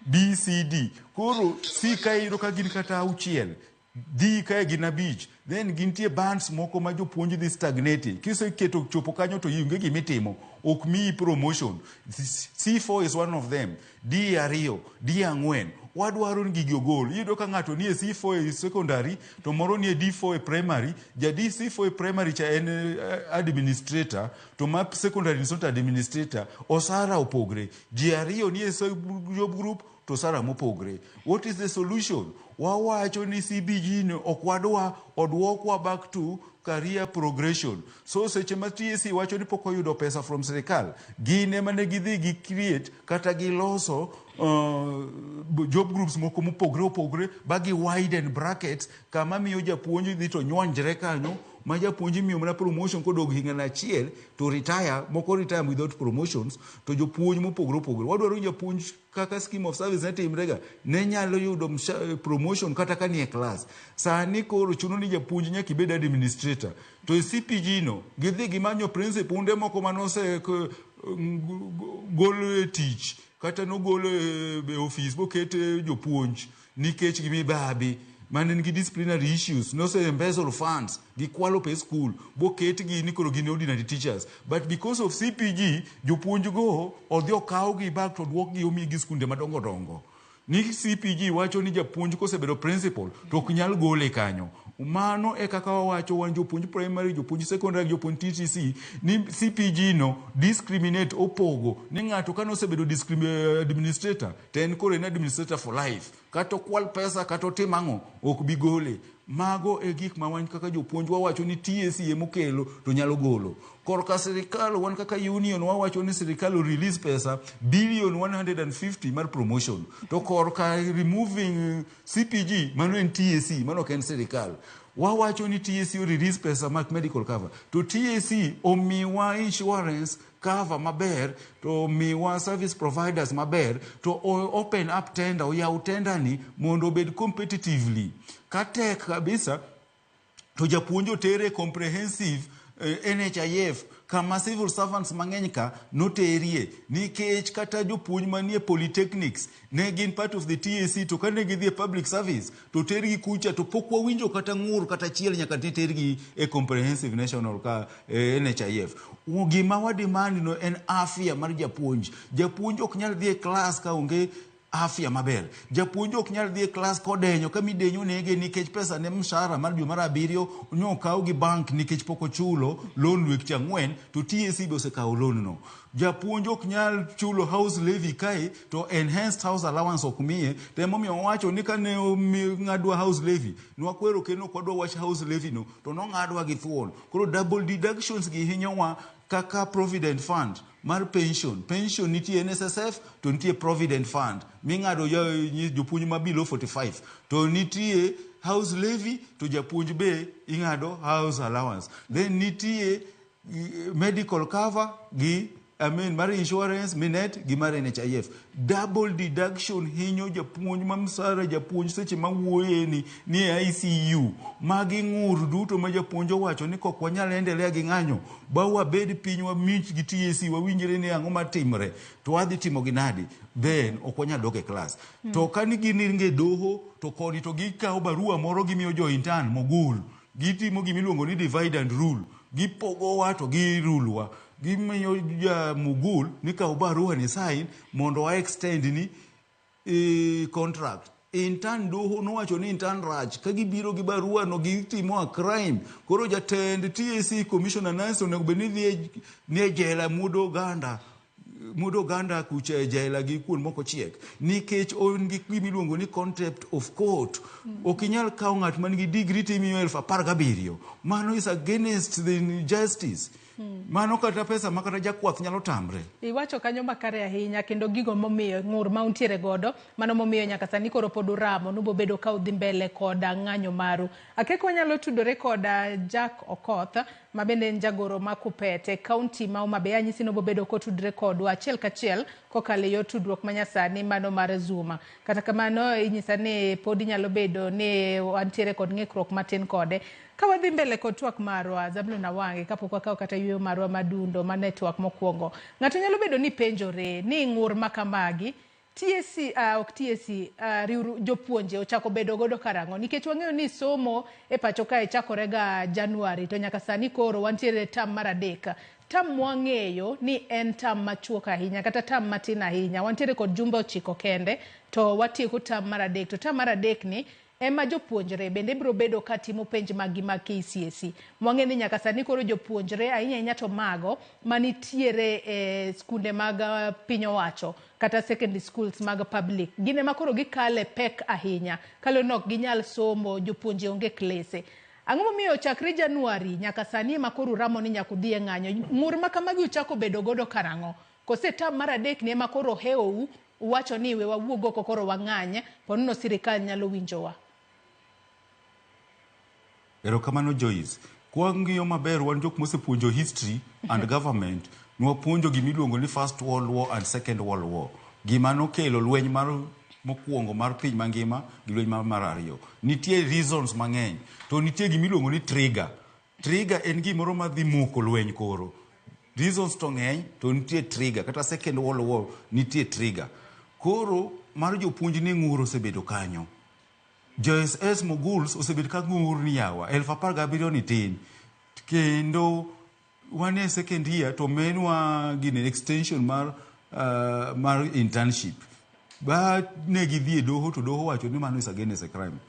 BCD. Koro C ka iyudo ka gin kata auchiel, D kae gin abich, then gintie bands moko ma jopuonj dhi stagnate. Kiseketo chopo kanyo to onge gimitimo, ok miyi promotion. C4 is one of them, D ariyo, D ang'wen. Wadwaro ni gigi ogol. Iyudo ka ng'ato nie C4 e secondary, to moro nie D4 e primary. Ja DC4 e primary cha en administrator, to ma secondary is not administrator. Osara opogre. Ji ariyo nie job group to osara mopogre. What is the solution? Wawacho ni CBG ni ok wadwa, oduokwa back to career progression. So seche ma TSC wacho ni pok oyudo pesa from sirikal, gin ema ne gidhi gi create kata giloso job groups moko mopogre opogre ba gi widen brackets kama miyo japuonj dhi to nywonjre kanyo, ma japuonj imiyo mana promotion kodog higa achiel to retire, moko retire without promotions, to jopuonj mopogre opogre. Wadwaro ni japuonj kaka scheme of service ne timrega ne nyalo yudo promotion kata ka nie class. Sani koro chuno ni japuonj nyaka ibed administrator. To e CPG no gidhi gimanyo principal moko manose gol e tich kata nogol e ofis boket jopuonj nikech gi mibabi mane nigi disciplinary issues, nose embezzle funds, gikwalo pes school, boketgi ni koro gin ordinary teachers. But because of CPG, jopuonj go odhi okawgi back to oduokgi omigi skunde madongo dongo ni CPG wacho ni japuonj kosebedo principal to ok nyal gole kanyo. Mano e kaka wawacho wan jopuonj primary, jopuonj secondary, jopuonj TTC ni CPG no discriminate, opogo ni ng'ato ka nosebedo administrator to en koro en administrator for life, kata okwal pesa kata otim ang'o, ok bi gole. Mago e gik ma wan kaka jopuonj wawacho ni TSC emokelo to nyalo golo. Korka sirikal, wan kaka union wawacho ni sirikal o release pesa billion 150 mar promotion. To korka removing CPG, mano en TSC, mano ok en sirikal. Wawacho ni TSC o release pesa mag medical cover, to TSC omiwa insurance cover maber, to miwa service providers maber, to open up tender, oyaw tender ni mondo obed competitively. Katek kabisa to japuonj otere comprehensive NHIF kama civil servants mang'eny ka noterie, nikech kata jopuonj manie polytechnics ne gin part of the TSC, to kane gidhi e public service to tergi kucha to pok wawinjo kata ng'ur kata achiel nyaka ne tergi e comprehensive national ka NHIF. Gima wa demand no en afya mar japuonj. Japuonj ok nyal dhi e class ka onge afya maber. Japuonj ok nyal dhi e klas kodenyo ka midenyo nege nikech pesa ne mshahara mar dwe mar abiriyo nokaw gi bank nikech pok ochulo loan dweche 4, to TSC be osekawo loan no. Japuonj ok nyal chulo house levy kae to enhanced house allowance ok miye. To emomiyo wawacho ni kane ng'adwa house levy, nwakwero kendo ok wadwa wach house levy no, to nong'adwa gi thuon. Koro double deductions gi hinyowa kaka provident fund mar pension. Pension nitie NSSF to nitie provident fund ming'ado jopuonj ma below 45, to nitie house levy, to japuonj be ing'ado house allowance. Then nitie medical cover gi, I mean, mar insurance Minet gi mar NHIF. Double deduction hinyo japuonj ma msara japuonj seche ma wuoye ni e ICU. Magi ng'ur duto ma japuonj owacho ni kok wanyal endelea gi ng'anyo ba wabed piny wamich gi TSC wawinjre ni ang'o matimre to wadhi timo gi nadi, then ok wanyal dok e klas. To kani giringe doho to koni to gikawo barua moro gimiyo jo intern mogul, gitimo gimiluongo ni divide and rule. Gipogowa to girulwa, gimiyo ja mugul ni kaw barua ni sign mondo wa extend ni contract. Intern doho nowacho ni intern rach ka gibiro gi barua no gitimo a crime. Koro jatend TSC, Commissioner Nancy, onego bed ni dhi ni e jela muodo oganda. Modo Oganda kucha e jela gi kuon moko chiek nikech on gi gima iluongo ni contempt of court. Ok inyal kawo ng'at man gi degree timiyo 17,000. Mano is against the justice. Mano kata pesa ma kata jakwath nyalo tamre. Iwacho kanyo makare ahinya kendo gigo momiyo ng'ur ma untiere godo mano momiyo nyaka sani koro pod uramo nubobedo ka udhi mbele koda ng'anyo maru. Akeko wanyalo tudore koda Jack Okoth ma bende en jagoro ma Kupet e kaunti ma Homa Bay. Anyisi nobobedo kotudre kodwa achiel kachiel kokalo e yor tudruok manyasani mano mar Zoom. Kata kamano inyisa ni pod inyalo bedo ni wantiere kod ng'ikruok matin kode. Ka wadhi mbele kod twak marwa, Zablon Awange, kapok wakawo kata yueyo marwa madundo ma network mokwongo, ng'ato nyalo bedo ni penjore ni ng'ur ma kamagi TSC, ok TSC, riwru, jopuonje ochako bedo godo karang'o? Nikech wang'eyo ni somo e pacho kae chakore ga Januari to nyaka sani koro wantiere e term mar adek. Term mwang'eyo ni en term machuok ahinya kata term matin ahinya. Wantiere kod jumbe 9 kende to watieko term mar adek. To term mar adek ni ema jopuonjre bende biro bedo ka timo penj maggi mag KCSE. Mwang'e ni nyaka sani koro jopuonjre ahinya ahinya to mago manitiere e skunde mag piny owacho kata secondary schools mag public gin ema koro gikale pek ahinya kaluwore ni ok ginyal somo, jopuonje onge klese. Ang'o momiyo chakre Januari nyaka sani ema koro uramo ni nyaka udhi e ng'anyo? Ng'ur ma kamagi uchako bedo godo karang'o? Kose term mar adek ni ema koro ohewou uwacho ni we wawuog oko koro wang'any ponono sirikal nyalo winjowa? Erokamano Joyce. Kwang'iyo maber wan jok mosepuonjo history and government, nwapuonjo gimiluongo ni First World War and Second World War. Gima nokelo lweny mar mokwongo mar piny mangima gi lweny mar ariyo. Nitie reasons mang'eny, to nitie gimiluongo ni trigger. Trigger en gimoro madhi moko lweny koro. Reasons to ng'eny, to nitie trigger. Kata Second World War nitie trigger. Koro mar jopuonj ni ng'ur osebedo kanyo. JSS Moguls osebedo ka ng'ur ni yawa 17,000 ni tin. Kendo wan e second year to menwa gine extension mar internship. Ba ne gidhi e doho to doho wacho ni mano is against a crime.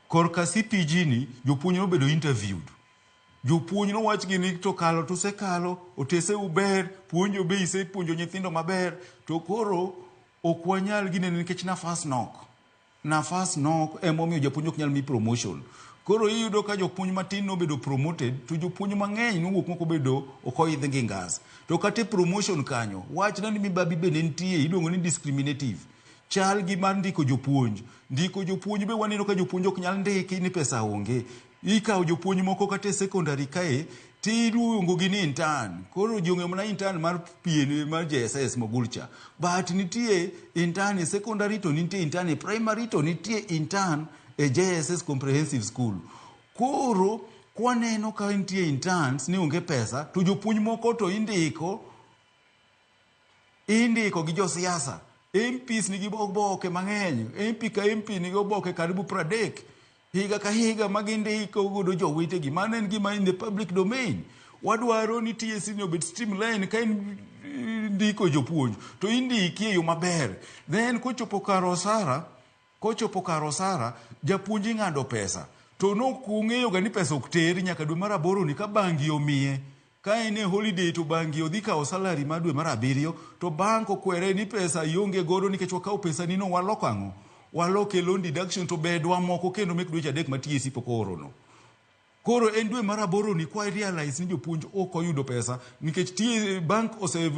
Korka CPG ni jopuonj nobedo interviewed. Jopuonj nowach gi ni to kalo to usekalo, otese uber, puonjo be isepuonjo nyithindo maber, to koro ok wanyal ginene nikech nafas nok. Nafas nok emomiyo japuonj ok nyal mi promotion. Koro iyudo ka jopuonj matin nobedo promoted to jopuonj mang'eny nowuok mok obedo ok oidh gi ngas. To kata e promotion kanyo, wachna ni mibabi be ne nitie, iluongo ni discriminative. Chal gi mar ndiko jopuonj. Ndiko jopuonj be waneno ka jopuonj ok nyal ndiki ni pesa onge. Ikawo jopuonj moko kata e secondary kae tiluongo gi ni intern. Koro ji ong'eyo mana intern mar PN mar JSS Mogul cha. But nitie intern e secondary to nitie intern e primary to nitie intern e JSS Comprehensive School. Koro kwaneno ka nitie interns ni onge pesa to jopuonj moko to indiko gi josiasa. MPs nigi oboke mang'eny. MP ka MP nigi oboke karibu 30. Higa ka higa magindiko godo jowetegi. Mano en gima in the public domain. Wadwaro ni TSC ni obed streamline ka in ndiko jopuonj to indiki e yo maber. Then kochopo kar osara, japuonj ing'ado pesa. To nok ung'eyo ga ni pesa ok ter nyaka dwe mar aboro ni ka bangi omiye. Ka en e holiday to bangi odhi kawo salary mar dwe mar abiriyo to bank okwere ni pesa ionge godo nikech wakawo pesa ni no waloko ang'o? Waloke loan deduction to bedwa moko kendo mek dweche adek ma TSC pok oorono. Koro en dwe mar aboro ni kwa realize ni jopuonj ok oyudo pesa nikech bank ose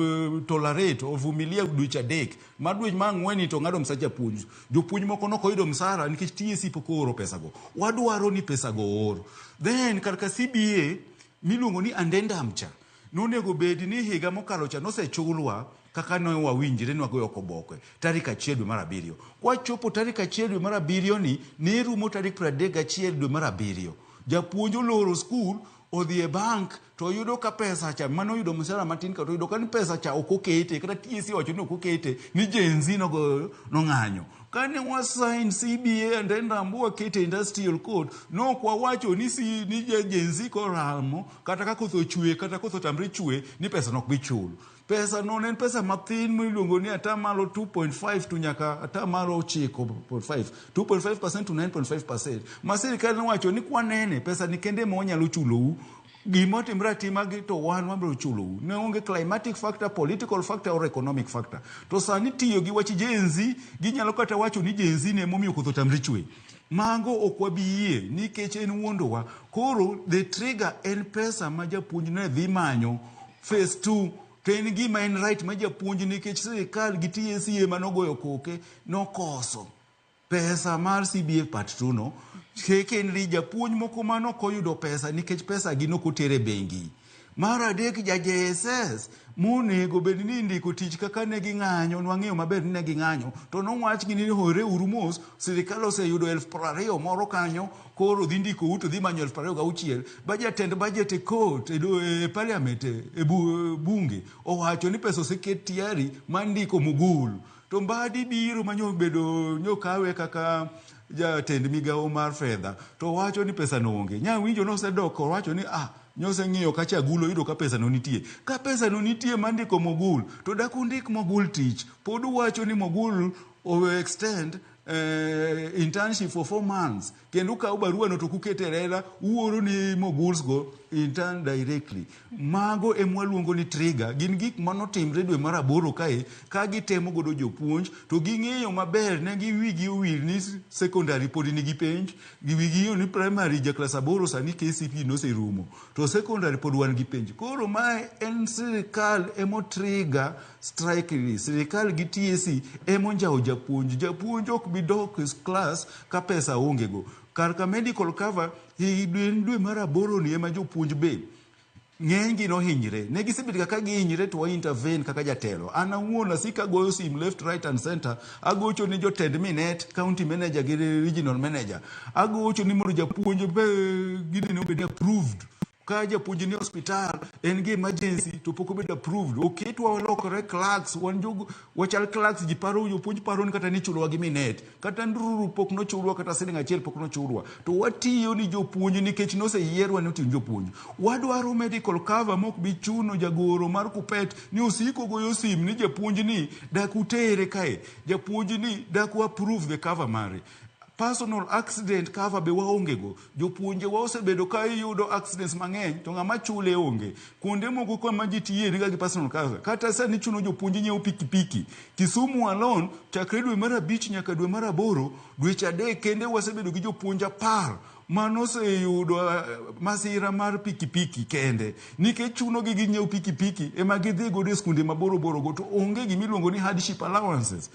tolerate ovumilia dweche adek mar dwe mar ang'wen ni to ng'ado msach japuonj. Jopuonj moko nok oyudo msara nikech TSC pok ooro pesa go. Wadwaro ni pesa go oor. Then kar ka CBA miluongo ni addendum cha nonego bed ni higa mokalo cha nosechulwa kaka ne wawinjre ni wagoyo oboke tarik 1 dwe mar abiriyo. Kwachopo tarik 1 dwe mar abiriyo ni ne rumo tarik 31 dwe mar abiriyo. Japuonj oloro skul odhi e bank to oyudo ka pesa cha mano oyudo msara matin ka to oyudo ka ni pesa cha ok okete kata TSC owacho ni ok okete ni Gen Z nong'anyo. Kane wa sign CBA and then wakete industrial code nok wawacho ni ni Gen Z koramo kata ka koth ochwe kata koth otamre chwe ni pesa nok bi chul. Pesa no ne en pesa mathin miluongo ni atamalo 2.5 to nyaka atamalo 9.5 2.5% to 9.5%. Ma sirikal nowacho ni kwanene pesa ni kende ma wanyalo chulou Gima otimre atima gi to wan wabiro chulou. Ne onge climatic factor, political factor or economic factor. To sani tiyo gi wach Gen Z, ginyalo kata wacho ni Gen Z ne emomiyo koth otamre chwe. Mago ok wabi yie nikech en wuondowa. Koro the trigger en pesa ma japuonj ne dhi manyo phase 2 to en gima en right ma japuonj nikech sirikal gi TSC ema nogoyo koke nokoso pesa mar CBA part 2 no. Secondly, japuonj moko mane ok oyudo pesa nikech pesa gi nok oter e bengi. Mar adek, ja JSS monego bed ni indiko tich kaka ne ging'anyo, nwang'eyo maber ni ne ging'anyo, to nowachgi ni hore uru mos, sirikal oseyudo 20,000 moro kanyo, koro dhi ndikou to dhi manyo 26,000. Ba jatend budget e court, e parliament, e bunge, owacho ni pesa oseket tayari mar ndiko Mugul. To Mbadi biro manyo bedo nyokawe kaka jatend migawo mar fedha, to wacho ni pesa no onge. Nyawinjo nosedok owacho ni nyoseng'iyo kacha agulo oyudo ka pesa no nitie. Ka pesa no nitie mar ndiko Mogul, to dak undik Mogul tich. Pod uwacho ni Mogul o extend internship for 4 months. Kendo ukawo barua no to kukete e lela, uoro ni Moguls go intern directly. Mago ema waluongo ni trigger. Gin gik manotimre dwe mar aboro kae, ka gitemo godo jopuonj, to ging'eyo maber ne gi wigi owil ni secondary pod nigi penj, gi wigi owil ni primary ja klas 8 sani KCPE noserumo, to secondary pod wan gi penj. Koro mae en sirikal emo trigger strike ni. Sirikal gi TSC emo njawo japuonj. Japuonj ok bi dok e class ka pesa onge go. Kar ka medical cover, dwe mar aboro ni ema jopuonj be ng'enygi nohinyre. Ne gisebedo kaka gihinyre to wa intervene kaka jatelo. An awuon asiko agoyo sim left, right and center. Agocho ni jotend Minet, county manager gi regional manager. Agocho ni mondo japuonj be gini ne obed approved. Ka japuonj ni hospital en gi emergency to pok obedo approved. Oketwa walokore clerks, wan jogo wachal clerks, ji paro jopuonj paro ni kata ni ichulowa gi Minet. Kata ndururu pok nochulwa, kata siling achiel pok nochulwa. To watiyo ni jopuonj nikech noseyierwa ni otim jopuonj. Wadwaro medical cover mok bi chuno jagoro mar Kuppet ni osiko goyo sim ni japuonj ni dak utere kae. Japuonj ni dak u approve the cover mare. Personal accident cover be waonge go. Jopuonje wa osebedo ka iyudo accidents mang'eny to ng'ama chule onge. Kuonde moko kama ji tiye niga gi personal cover. Kata sani chuno jopuonje nyiewo pikipiki. Kisumu alone chakre dwe mar 5 nyaka dwe mar 8, dweche 3 kende wasebedo gi jopuonj 10 manoseyudo masira mar pikipiki kende. Nikech chuno gi ginyiew pikipiki ema gidhi godo e skunde maboro boro go to onge gimiluongo ni hardship allowances.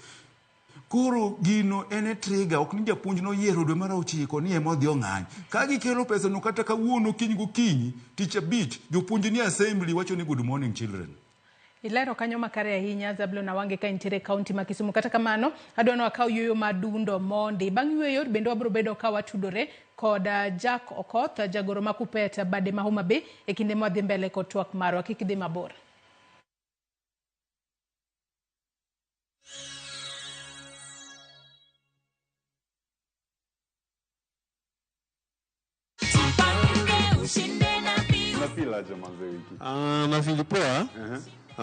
Koro gino en e trigger, ok ni japuonj noyiero dwe mar 9 ni ema odhi ong'any. Ka gikelo pesa no kata kawuono kiny gokinyi, tich abich, jopuonj ni assembly wacho ni good morning children. Ilero kanyo makare ahinya Zablon Awange ka intiere e kaunti ma Kisumu. Kata kamano, adwa ni wakaw yueyo madundo mondi. Bang' yueyo bende wabiro bedo ka watudore kod Jack Okoth, jagoro ma Kuppet bade ma Homa Bay e kinde mwadhi mbele kod twak marwa. Kik idhi mabor. Unafeel aje manze wiki? Nafeel poa.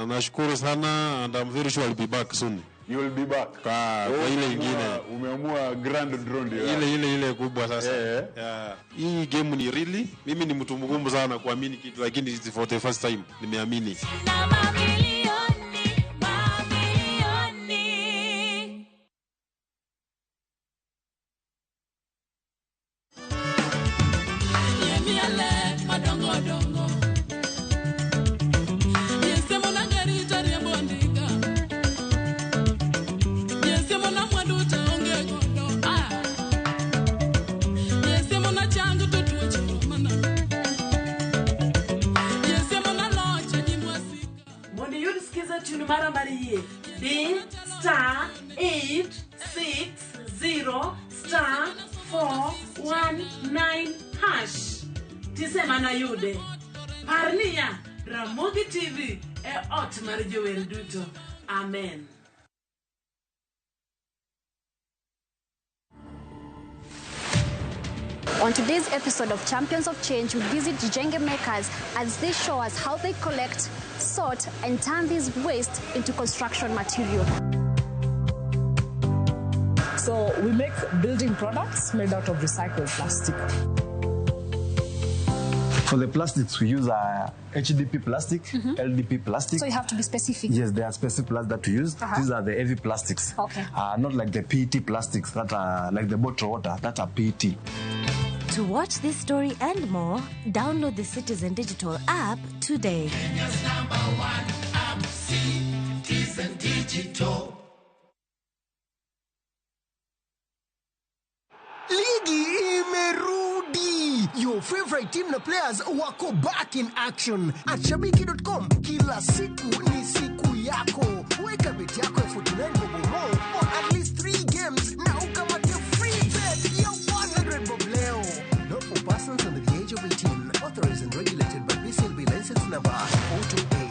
Nashukuru sana and I'm very sure I'll be back soon. You will be back. Kwa ile ingine. Umeamua grand draw ndio. Ile kubwa sasa. Yeah. Hii game ni really, mimi ni mtu mgumu sana kuamini kitu lakini it's for the first time nimeamini. Mara Marie D star 860 star 419 hash. Tisema na yude. Parnia Ramogi TV e ot mar jower duto. Amen. On today's episode of Champions of Change, we visit Jijenge Makers as they show us how they collect, sort, and turn this waste into construction material. So we make building products made out of recycled plastic. For the plastics, we use HDP plastic, LDP plastic. So you have to be specific. Yes, there are specific plastics that we use. These are the heavy plastics. Okay. Not like the PET plastics that are like the bottled water, that are PET. To watch this story and more, download the Citizen Digital app today. Kenya's number one app, Citizen Digital. Ligi imerudi. Your favorite team na players wako back in action. At shabiki.com kila siku ni siku yako. Weka bet yako ya 49 bob or more on at least 3 games na ukamate free bet ya 100 bob leo. Not for persons under the age of 18. Authorized and regulated by BCLB license number 428.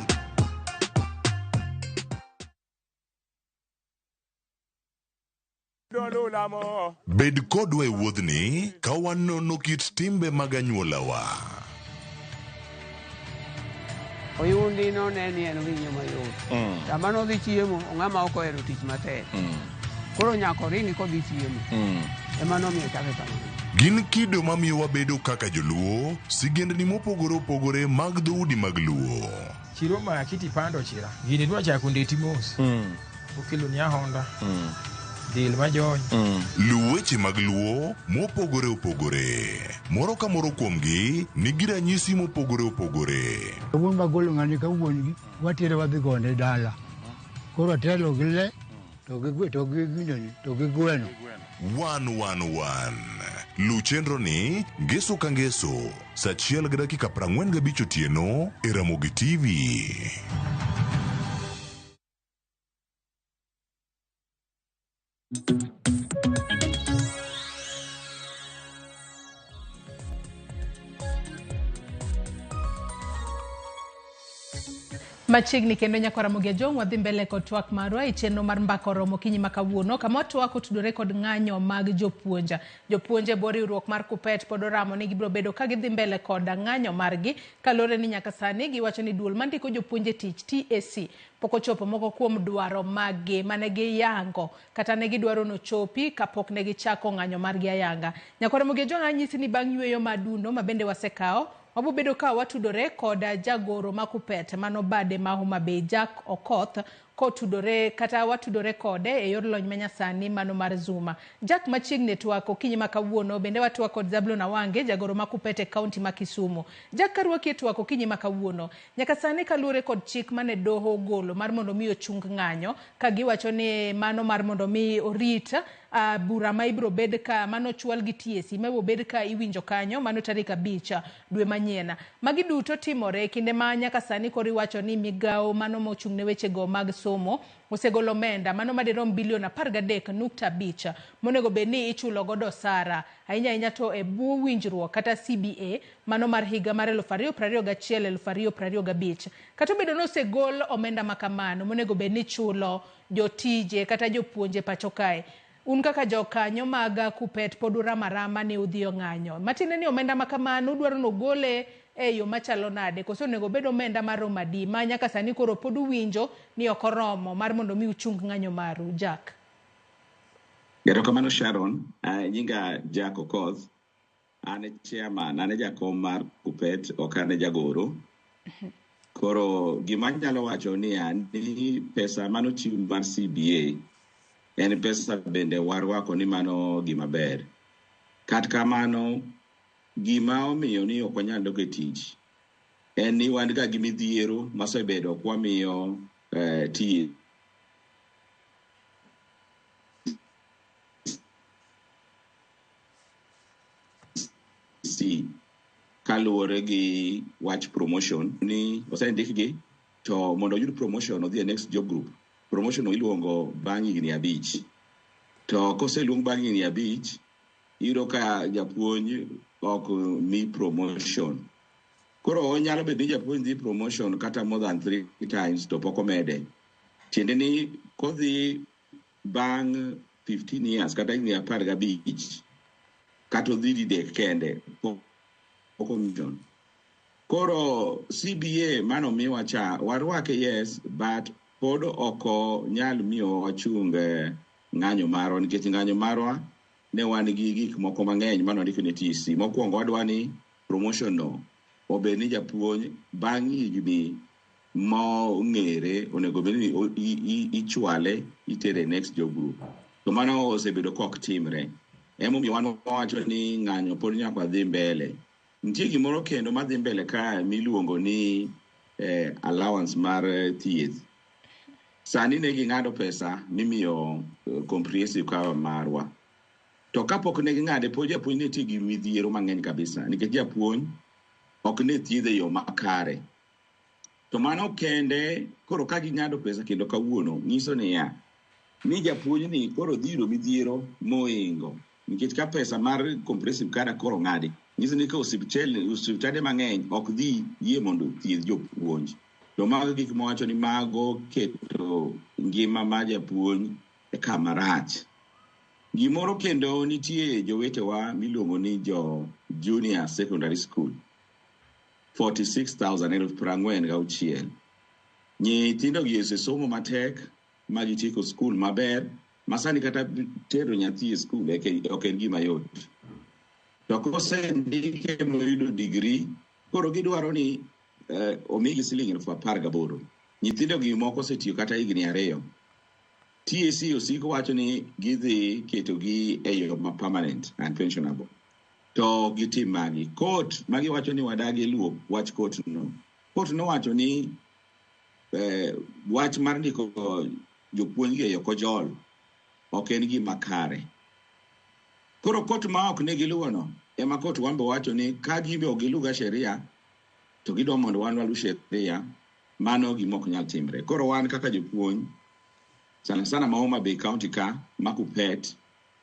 Bed kodwa e wuodhni ka wanono kit timbe mag anyuolawa. Oyundi none ni en winyo mayot. Sama nodhi chiemo, ong'ama ok ohero tich matek. Koro nyaka oringi kodhi chiemo. Ema nomiyo chake kamano. Gin kido mamiyo wabedo kaka joluo, sigendni mopogore opogore mag dhoudi mag luo. Chiro maki tipando chira. Gini dwa chako ndeti mos. Okelo ni ahonda. Del majony. Luw weche mag luo mopogore opogore. Moro ka moro kuomgi nigi ranyisi mopogore opogore. Wuon magolo ng'ani ka wuon gi watere wadhi gone dala. Koro atelo gi le to gi to gi gineni to gi gweno. 111. Luw chenro ni ngeso ka ngeso saa 1:45 otieno e Ramogi TV. Machiegni kendo nyakwa Ramogi Ajong' wadhi mbele kod twak marwa e chenro mar mbaka oromo okinyi ma kawuono kama twak otudore kod ng'anyo mag jopuonj. Jopuonj e bwo riwruok mar KUPPET pod oramo ni gibiro bedo ka gidhi mbele kod ng'anyo margi kaluwore ni nyaka sani giwacho ni duol mandiko jopuonj e tich TSC pok ochopo moko kuom dwaro maggi mane giyango kata ne gidwaro nochopi kapok ne gichako ng'anyo margi ayanga. Nyakwa Ramogi Ajong' anyisi ni bang' yweyo madundo ma bende wasekawo wabobedo ka watudore kod jagoro ma KUPPET mano bade ma Homa Bay Jack Okoth kotudore kata watudore kode e yor lony manyasani mano mar Zuma. Jack machiegni twak okinyi ma kawuono bende watwak kod Zablon Awange jagoro ma KUPPET e kaunti ma Kisumu. Jack karwaki e twak okinyi ma kawuono. Nyaka sani kaluwore kod chik mane doho ogolo mar mondo mi ochung ng'anyo ka giwacho ni mano mar mondo mi orit bura ma ibiro bed ka mano chwal gi TSC ma ibiro bed ka iwinjo kanyo mano tarik 5 dwe manyien. Magi duto timore e kinde ma nyaka sani koro iwacho ni migawo mano mochung' ne wechego mag somo osegolo omenda mano madirom bilion 13.5 monego bed ni ichulo godo osara ahinya ahinya to e bwo winjruok kata CBA mano mar higa mar 2021-2025. Kata obedo ni osegol omenda makamano monego bed ni ichulo jotije kata jopuonje pacho kae, un kaka jokanyo mag KUPPET pod urama ni udhi ng'anyo. Matiende ni omenda makamano udwaro nogole e yo machalo nade koso onego bed omenda maromo adi ma nyaka sani koro pod uwinjo ni ok oromo mar mondo mi uchung ng'anyo maru. Jack. Erokamano Sharon, nyinga Jack Okoth, an e chairman, an e jakom mar KUPPET, ok an e jagoro. Koro gima anyalo wacho niya, ni pesa manochiw mar CBA en pesa bende warwako ni mano gima ber. Kata kamano, gima omiyo ni ok wanyal dok e tich en ni wan ga gi midhiero masebedo kwamiyo TSC kaluwore gi wach promotion ni osendikgi to mondo oyud promotion odhi e next job group. Promotion iluongo bang' higni 5. To koseluong bang' higni 5, iyudo ka japuonj ok mi promotion. Koro onyalo bedo ni japuonj dhi promotion kata more than 3 times to pok omede. Tiende ni kodhi bang' 15 years kata higni 15 kata odhi didek kende pok promotion. Koro CBA mano miwa cha warwake yes, but pod ok nyal miyo wachung ng'anyo marwa nikech ng'anyo marwa ne wan gi gik moko mang'eny mane wandiko ne TSC. Mokwongo wadwa ni promotion no obed ni japuonj bang' higni mong'ere onego bed ni ichwale itere next job group. To mano osebedo kok timre. Emomiyo wan wawacho ni ng'anyo pod nyaka wadhi mbele. Nitie gimoro kendo madhi mbele ka miluongo ni allowance mar thieth. Sani ne ging'ado pesa mimiyo comprehensive cover marwa. To kapok ne ging'ade pod japuonj ne nitie gi midhiero mang'eny kabisa nikech japuonj ok ne thiedhe e yo makare. To mano kende koro ka ging'ado pesa kendo kawuono nyiso niya ni japuonj ni koro dhi yudo midhiero moingo nikech ka pesa mar comprehensive cover koro ng'adi nyiso ni ka osiptande mang'eny ok dhi yie mondo othiedh jopuonj. To mago gik mawacho ni mago keto ngima mar japuonj e kama rach. Gimoro kendo nitie jowetewa miluongo ni jo junior secondary school 46,000 46,000. Nyithindo gi osesomo matek ma gitieko skul maber ma sani kata tero nyathi e skul ok en gima yot. To kosendike moyudo degree, koro gidwaro ni omigi siling 18,000. Nyithindo gi moko osetiyo kata higni 2. TSC osiko wacho ni gidhi ketogi e yo ma permanent and pensionable. To gitim magi. Court magiwacho ni wadagi luwo wach court no. Court nowacho ni wach mar ndiko jopuonj gi e yo kojol ok en gima kare. Koro court ma ok ne giluwo no ema court wan be wacho ni ka gin be ok giluw ga sheria to gidwa mondo wan walu sheria, mano gima ok nyal timre. Koro wan kaka jopuonj sana sana ma Homa Bay County ka ma Kuppet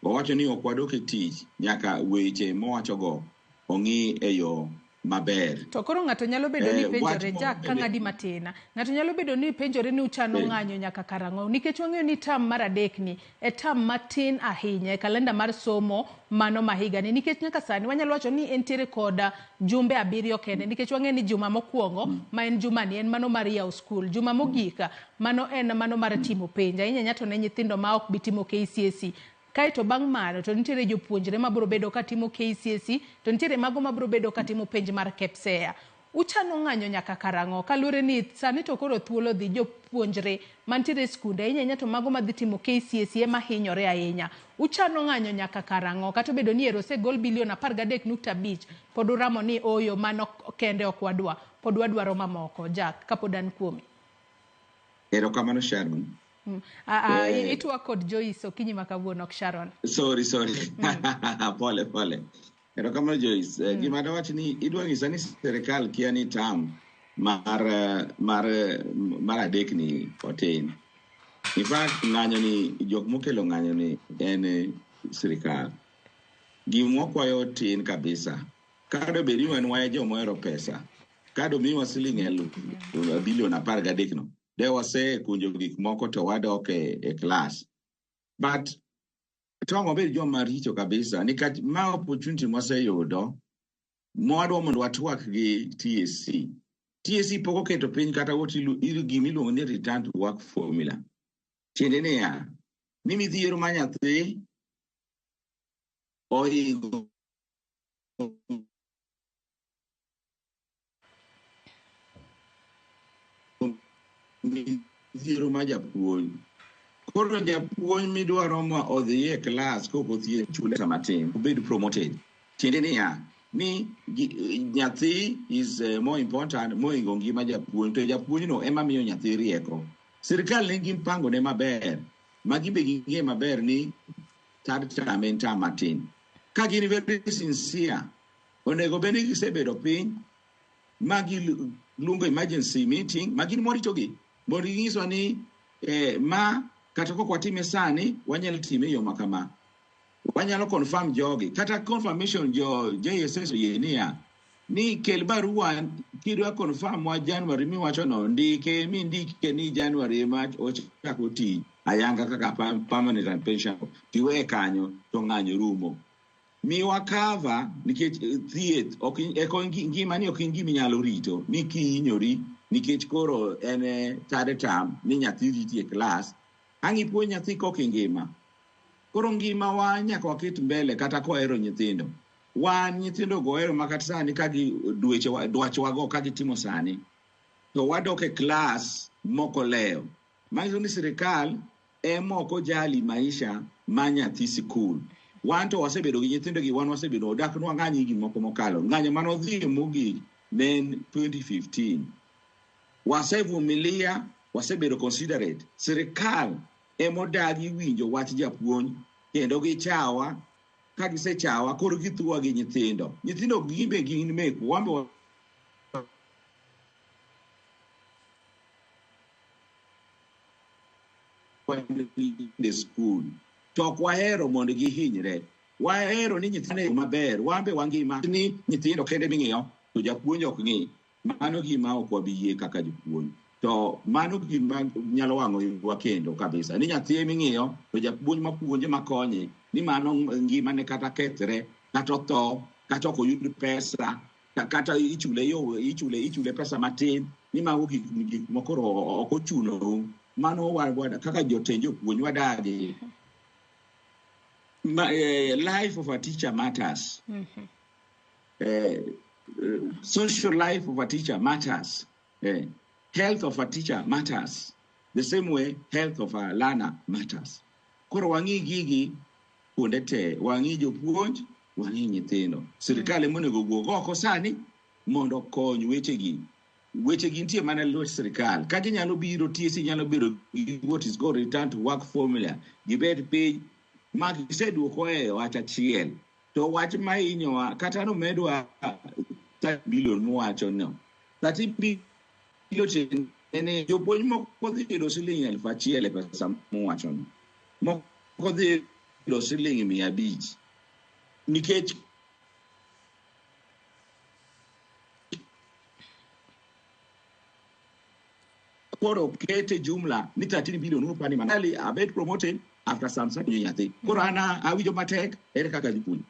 wawacho ni ok wadok e tich nyaka weche mowachogo ong'i e yo maber. To koro ng'ato nyalo bedo ni penjore wach Jack ka moro ng'adi matin. Ng'ato nyalo bedo ni penjore ni uchano ng'anyo nyaka karang'o nikech wang'eyo ni term mar 3 ni e term matin ahinya e kalenda mar somo mano ma higani nikech nyaka sani wanyalo wacho ni entiere kod jumbe 7 kende nikech wang'eyo ni juma mokwongo ma en jumani en mano mar yawo skul, juma mogik mano en mano mar timo penj ahinya ahinya to ne nyithindo ma ok bi timo KCSE. Kaeto bang' mano to nitiere jopuonjre mabiro bedo katimo KCSE to nitiere mago mabiro bedo katimo penj mar KPSEA. Uchano ng'anyo nyaka karang'o kaluwore ni sani to koro thuolo dhi jopuonjre mantiere e skunde ahinya ahinya to mago madhi timo KCSE ema hinyore ahinya. Uchano ng'anyo nyaka karang'o kata obedo ni ero osegol bilion 13.5 pod uramo ni oyo mano kende ok wadwa pod wadwaro mamoko. Jack kapod an kuomi. Erokamano Sharon. Itwa kod Joyce okinyi ma kawuono ok Sharon. Sorry. Pole pole. Erokamano Joyce. Gima dawach ni idwa nyisa ni sirikal kia ni term mar 3 ni otin. In fact ng'anyo ni jok mokelo ng'anyo ni en sirikal. Gima wakwayo tin kabisa. Kado bed ni wan wae joma ohero pesa. Kado miwa siling bilion 13 no. De wasekunjo gik moko to wadok e class. But to ang' wabed joma richo kabisa nikech ma opportunity mwaseyudo mwadwa mondo watwak gi TSC. TSC pok oketo piny kata what gima iluongo ni return to work formula. Tiende niya, ni midhiero ma nyathi ohingo midhiero ma japuonj. Koro japuonj midwaro ma odhi e klas kok othiedh chule matin, obed promoted. Tiende niya, ni nyathi is more important mohingo ngima japuonj, to japuonj no ema miyo nyathi rieko. Sirikal nigi mpango ne maber, ma gin be ging'e maber ni third term en term matin. Ka gin very sincere, onego bed ni gisebedo piny ma giluongo emergency meeting ma gin moritogi mondo ginyiswa ni ma kata kok watime sani wanyalo time e yo ma kama. Wanyalo confirm jogi kata confirmation jo JSS oyie niya ni kel barua kidwa confirm wa January miwacho no ndike mindike ni January ema ochako tich ayanga kaka permanent and pension tiweye kanyo to ng'anyo rumo. Miwa cover nikech thieth ok eko ngima ni ok en gima inyalo rito ni kihinyori nikech koro en third term ni nyathi riti e klas ang' ipuonj nyathi kok ingima. Koro ngimawa nyaka waket mbele kata kwahero nyithindo. Wan nyithindo go ohero ma kata sani ka gi dweche dwachwago ka gitimo sani to wadok e klas mokolewo. Manyiso ni sirikal ema ok ojali maisha ma nyathi sikul. Wan to wasebedo gi nyithindo gi wan wasebedo odak nwa ng'anyo higni moko mokalo. Ng'anyo mane odhi mogik ne en 2015. Wasevumilia, wasebedo considerate. Sirikal ema odagi winjo wach japuonj kendo gichawa. Ka gisechawa koro githuwa gi nyithindo. Nyithindo gin be gin mekwa. Wan be wan e skul. To ok wahero mondo gihinyre. Wahero ni nyithindo maber. Wan be wangima ni nyithindo kende ming'iyo to japuonj ok ng'i. Mano gima ok wabi yie kaka jopuonj. To mano gima nyalo wang'o iwa kendo kabisa. Ni nyathi ming'iyo to japuonj mapuonje makonye ni mano ngimane kata kethre, kata otho, kata ok oyud pesa, kata ichule yo ichule ichule pesa matin ni mago gik gik moko koro ok ochuno. Mano wa, kaka jotend jopuonj wadagi. Life of a teacher matters. Social life of a teacher matters. Health of a teacher matters. The same way health of a learner matters. Koro wang'i gigi kuonde te, wang'i jopuonj, wang'i nyithindo. Sirikal ema onego owuog oko sani mondo okony wechegi. Wechegi nitie mana e lwet sirikal. Ka ginyalo biro, TSC nyalo bedo gi what is called return to work formula. Gibed piny ma giseduoko e wach achiel. To wach ma hinyowa, kata nomedwa 30 billion muwacho no. 30 billion tiende ni jopuonj moko dhi yudo siling 1,000 e pesa muwacho no. Moko dhi yudo siling 500. Nikech koro kete jumla ni 13 billion uru pani manali abed promoted after some certain nyathi. Koro an awinjo matek ere kaka dhi puonjo.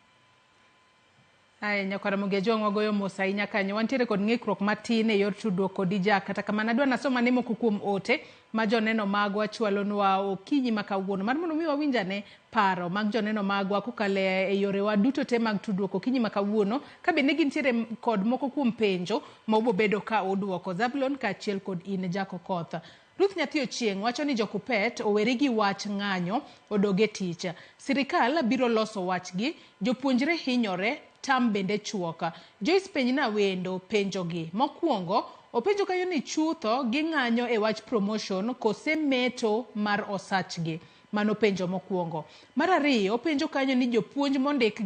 Aya, nyakwara Mogi Ajwang' wagoyo mos ahinya kanyo. Wantiere kod ng'ikruok matin e yor tudruok kod Jack. Kata kamano adwa nasoma ne moko kuom ote ma joneno magwa chwalonwa okinyi ma kawuono. Mar mondo mi wawinj ane paro mag joneno magwa kokalo e yorewa duto te mag tudruok okinyi ma kawuono. Ka bende gintiere kod moko kuom penjo ma ubobedo ka uduoko. Zablon kaachiel kod in Jack Okoth. Ruth Nyathi Ochieng' wacho ni jo-Kuppet oweri gi wach ng'anyo odog e tich. Sirikal biro loso wachgi, jopuonjre hinyore, tam bende chuok. Joyce Penjna wendo penjogi. Mokwongo, openjo kanyo ni chutho ging'anyo e wach promotion kose meto mar osachgi. Mano penjo mokwongo. Mar ariyo, openjo kanyo ni jopuonj mondik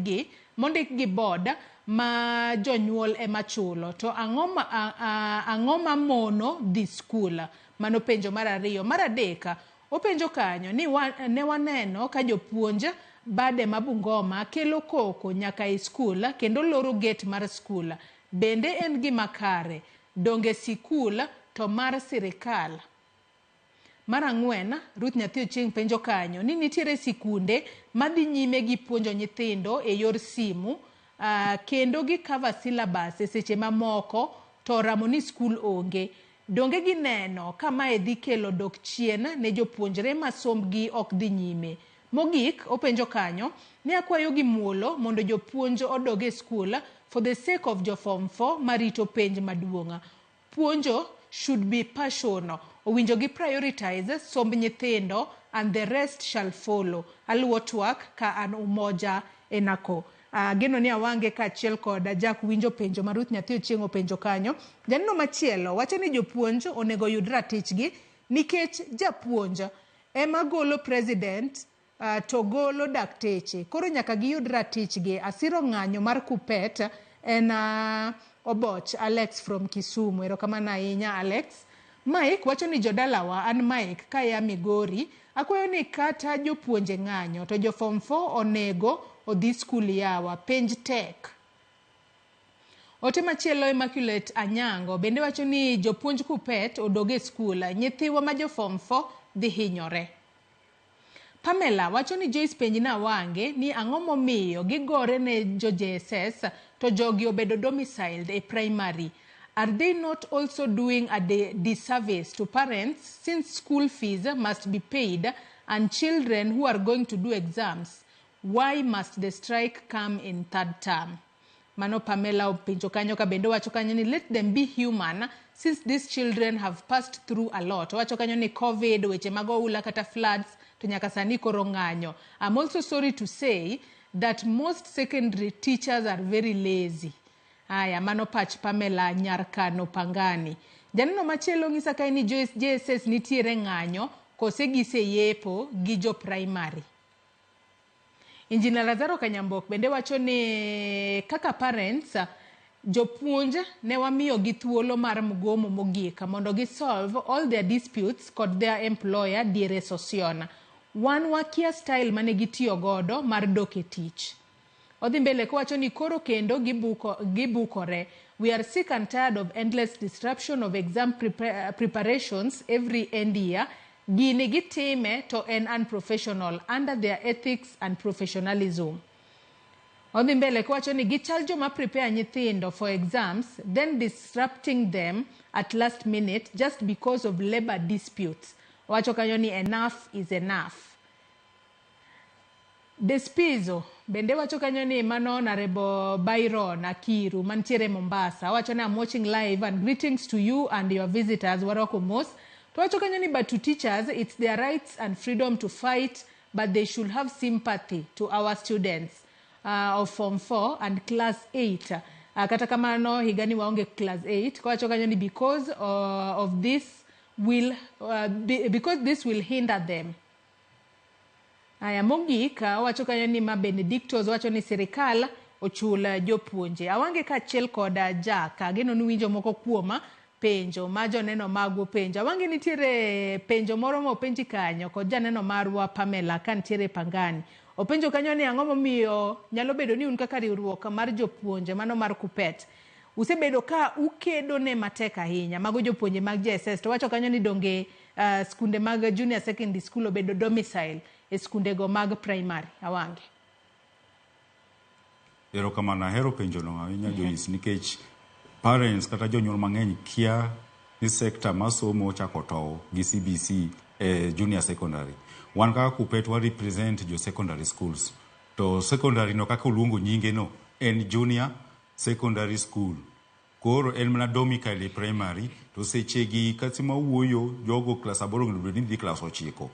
gi board ma jonyuol ema chulo. To ang'o ma mono dhi skul? Mano penjo mar ariyo. Mar adek, openjo kanyo ni ne waneno ka jopuonj bade ma Bungoma kelo koko nyaka e skul kendo loro gate mar skul. Bende en gima kare? Donge sikul to mar sirikal? Mar ang'wen, Ruth Nyathi Ochieng' penjo kanyo ni nitiere sikunde madhi nyime gi puonjo nyithindo e yor simu kendo gi cover syllabus e seche mamoko to oramo ni skul onge. Donge gineno ka mae dhi kelo dok chien ne jopuonjre ma sombgi ok dhi nyime. Mogik, openjo kanyo ni akwayo gi muolo mondo jopuonj odog e skul for the sake of jo form 4 marito penj maduong'. Puonjo should be passion. Owinjo gi prioritize somb nyithindo and the rest shall follow. Aluwo twak ka an Umoja Enako. Geno ni awange kaachiel kod Jack winjo penjo ma Ruth Nyathi Ochieng' openjo kanyo. Janeno machielo wacho ni jopuonj onego yud ratichgi nikech japuonj ema golo president to golo dakteche. Koro nyaka giyud ratichgi. Asiro ng'anyo mar Kuppet en Oboch Alex from Kisumu. Erokamano ahinya Alex. Mike wacho ni jodalawa, an Mike kaya Migori, akwayo ni kata jopuonje ng'anyo to jo form 4 onego odhi skul yawa, penj tek. Ote machielo Immaculate Anyango bende wacho ni jopuonj Kuppet odog e skul, nyithiwa ma jo form 4 dhi hinyore. Pamela wacho ni Joyce penjna wange ni ang'o momiyo gigore ne jo JSS to jogi obedo domiciled e primary. Are they not also doing a disservice to parents since school fees must be paid and children who are going to do exams? Why must the strike come in third term? Mano Pamela openjo kanyo ka bende owacho kanyo ni let them be human since these children have passed through a lot. Owacho kanyo ni COVID, weche mag oula kata floods to nyaka sani koro ng'anyo. I'm also sorry to say that most secondary teachers are very lazy. Aya, mano pach Pamela Nyarkano Pangani. Janeno machielo ng'isa kae ni JSS nitiere ng'anyo kose giseyepo gi jo primary. Engineer Lazaro Kanyambok bende wacho ni kaka parents jopuonj ne wamiyo gi thuolo mar mgomo mogik mondo gi solve all their disputes kod their employer diere sosion. Wan wakia style mane gitiyo godo mar dok e tich. Odhi mbele kowacho ni koro kendo gibukore. We are sick and tired of endless disruption of exam preparations every end year. Gini gitime to en unprofessional under their ethics and professionalism. Odhi mbele kowacho ni gichal joma prepare nyithindo for exams then disrupting them at last minute just because of labor disputes. Owacho kanyo ni enough is enough. Despizo bende wacho kanyo ni mano Honorable Byron Akiru mantiere Mombasa. Wacho ni I'm watching live and greetings to you and your visitors warwako mos. To wacho kanyo ni but to teachers it's their rights and freedom to fight but they should have sympathy to our students of form 4 and class 8. Kata kamano higani waonge class 8. Kowacho kanyo ni because of this will because this will hinder them. Aya, mogik owacho kanyo ni ma Benedictos wacho ni sirikal ochul jopuonje. Awange kaachiel kod Jack, ageno ni winjo moko kuom penjo ma joneno magwa penjo. Awange nitiere penjo moro ma openji kanyo kod janeno marwa Pamela ka nitiere Pangani. Openjo kanyo ni ang'o momiyo nyalo bedo ni un kaka riwruok mar jopuonje mano mar Kupet usebedo ka ukedo ne matek ahinya mago jopuonje mag JSS to wacho kanyo ni donge skunde mag junior secondary school obedo domicile e skundego mag primary. Awange. Erokamano, ahero penjono ahinya Joyce, nikech parents kata jonyuol mang'eny kia ni sector mar somo ochako tow gi CBC e junior secondary. Wan kaka Kupet wa represent jo secondary schools. To secondary no kaka oluongo nyinge no en junior secondary school. Koro en mana domicile primary to sechegi kasi mawuoyo jogo klas 8 onego bed ni dhi klas 9.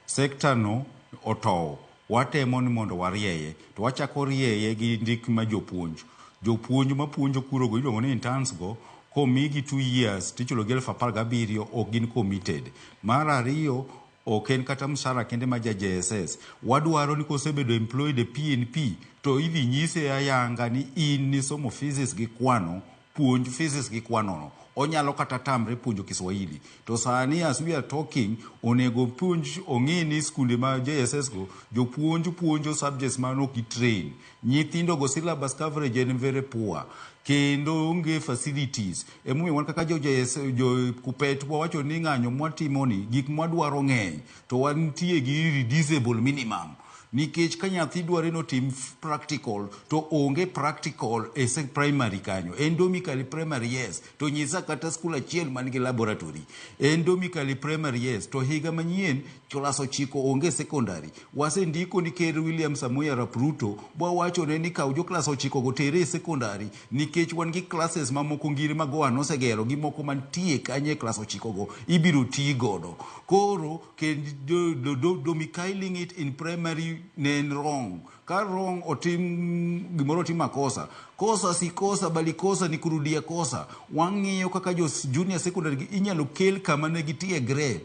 Sector no otow. Watemo ni mondo warieye to wachako rieye gi ndik ma jopuonj. Jopuonj mapuonjo kurogo iluongo ni interns go komigi 2 years tichulo gi 17,000 ok gin committed. Mar ariyo ok en kata mshahara kende ma ja JSS. Wadwaro ni kosebedo employed e PNP to idhi nyise ayanga ni in nisomo physics gi kwano, puonj physics gi kwano no. Onyalo kata tamre puonjo Kiswahili. To sani as we are talking, onego puonj ong'i ni skunde ma JSS go, jopuonj puonjo subjects ma ok gitrain. Nyithindo go syllabus coverage en very poor. Kendo onge facilities. Emomiyo wan kaka jo JS, jo Kupet wawacho ni ng'anyo mwatimo ni gik mwadwaro ng'eny to wantie gi irreducible minimum. Nikech ka nyathi dwaro ni otim practical to onge practical e primary kanyo. En domicile primary yes, to nyisa kata skul achiel man gi laboratory. En domicile primary yes, to higa manyien klas 9 onge secondary. Wasendiko ni Ker William Samoei Arap Ruto bwawachone ni kaw jo klas 9 go tere e secondary nikech wan gi classes mamoko ngire ma Goa nosegero gi moko mantie kanyo e klas 9 go ibiro ti godo. Koro domiciling it in primary ne en wrong. Ka wrong otim gimoro otim makosa. Kosa si kosa bali kosa ni kurudia kosa. Wang'iyo kaka jo junior secondary gi inyalo kel kama ne gitiegre.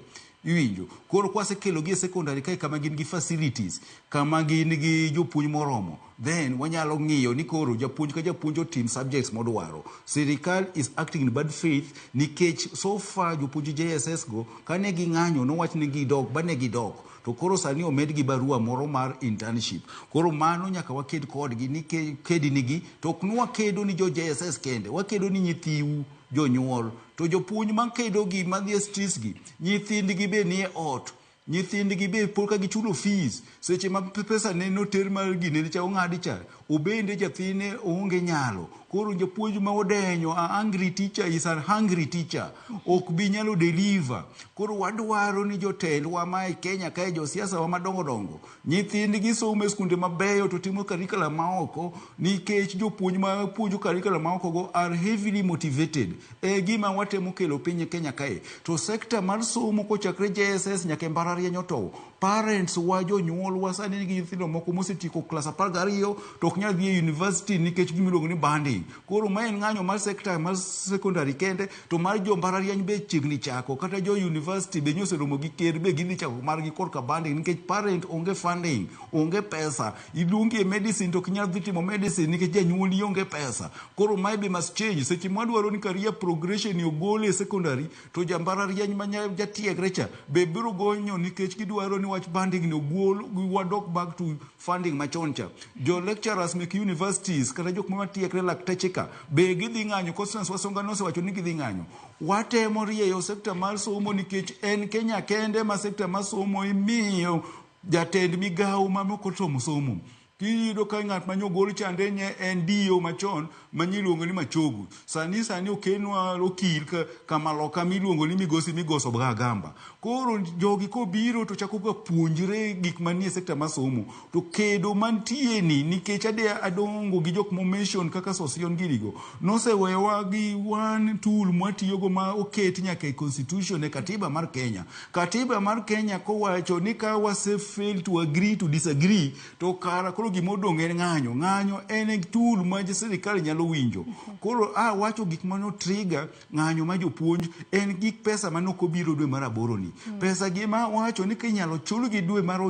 Iwinjo. Koro kwasekelo gi e secondary kae kama gin gi facilities, kama gin gi jopuonj moromo, then wanyalo ng'iyo ni koro japuonj ka japuonj otim subjects modwaro. Sirikal is acting in bad faith nikech so far jopuonj JSS go kane ging'anyo nowach ni gidok ba ne gidok. To koro sani omed gi barua moro mar internship. Koro mano nyaka waked kodgi ni kedi nigi to ok nwakedo ni jo JSS kende, wakedo ni nyithiu jonyuol. To jopuonj makedo gi madhi e streets gi, nyithindgi be nie ot. Nyithindgi be pod ka gichulo fees. Seche ma pesa ne noter mar gine cha ong'adi cha, Obende jathine oonge nyalo. Koro japuonj ma odenyo, a angry teacher is a hungry teacher. Ok bi nyalo deliver. Koro wadwaro ni jotendwa ma e Kenya kae, josiasa wa madongo dongo, nyithindgi somo e skunde mabeyo to timo curriculum maoko nikech jopuonj ma puonjo curriculum maoko go are heavily motivated. E gima watemo kelo piny Kenya kae. To sector mar somo kochakre JSS nyaka e mbalariany otow. Parents wa jonyuol wa sani nigi nyithindo moko mosetieko klas 12 to ok nyal dhi e university nikech gima iluongo ni banding. Koro ma en ng'anyo mar sector mar secondary kende to mar jo mbalariany be chiegni chako kata jo university be nyoseromo gi ker be gidhi chako margi korka banding nikech parent onge funding, onge pesa. Iluongi e medicine to ok inyal dhi timo medicine nikech janyuolni onge pesa. Koro mae be must change. Seche mwadwaro ni career progression ogol e secondary to ja mbalariany ma jatiegre cha be biro gonyo nikech gidwaro ni wach banding ni ogol wadok back to funding machon cha. Jo lecturers mek universities kata jok matiekre lakteche ka be gidhi ng'anyo. Constance Wasonga nosewacho ni gidhi ng'anyo. Watemo rieyo sector mar somo nikech en Kenya kende ma sector mar somo imiyo jatend migawo mamoko somo somo. Kiyudo ka ng'at manyogol chande nye en DO machon manyiluongo ni Machogu. Sani sani okelnwa okil kamaloka miluongo ni migosi Migoso Bwagamba. Koro jogi kobiro to chako ga puonjre gik manie sector mar somo. To kedo mantie ni nikech ade adongo gi jok mo mention kaka Sosion girigo. Nosewewa gi one tool mwatiyogo ma oket nyaka e constitution e katiba mar Kenya. Katiba mar Kenya kowacho ni ka wase fail to agree to disagree to kara koro gimodong' en ng'anyo. Ng'anyo en tool ma sirikal nyalo winjo. Koro a wacho gik mano trigger ng'anyo ma jopuonj en gik pesa manok obiro dwe mar aboro ni. Pesa gi ma wacho ni kinyalo chulgi dwe mar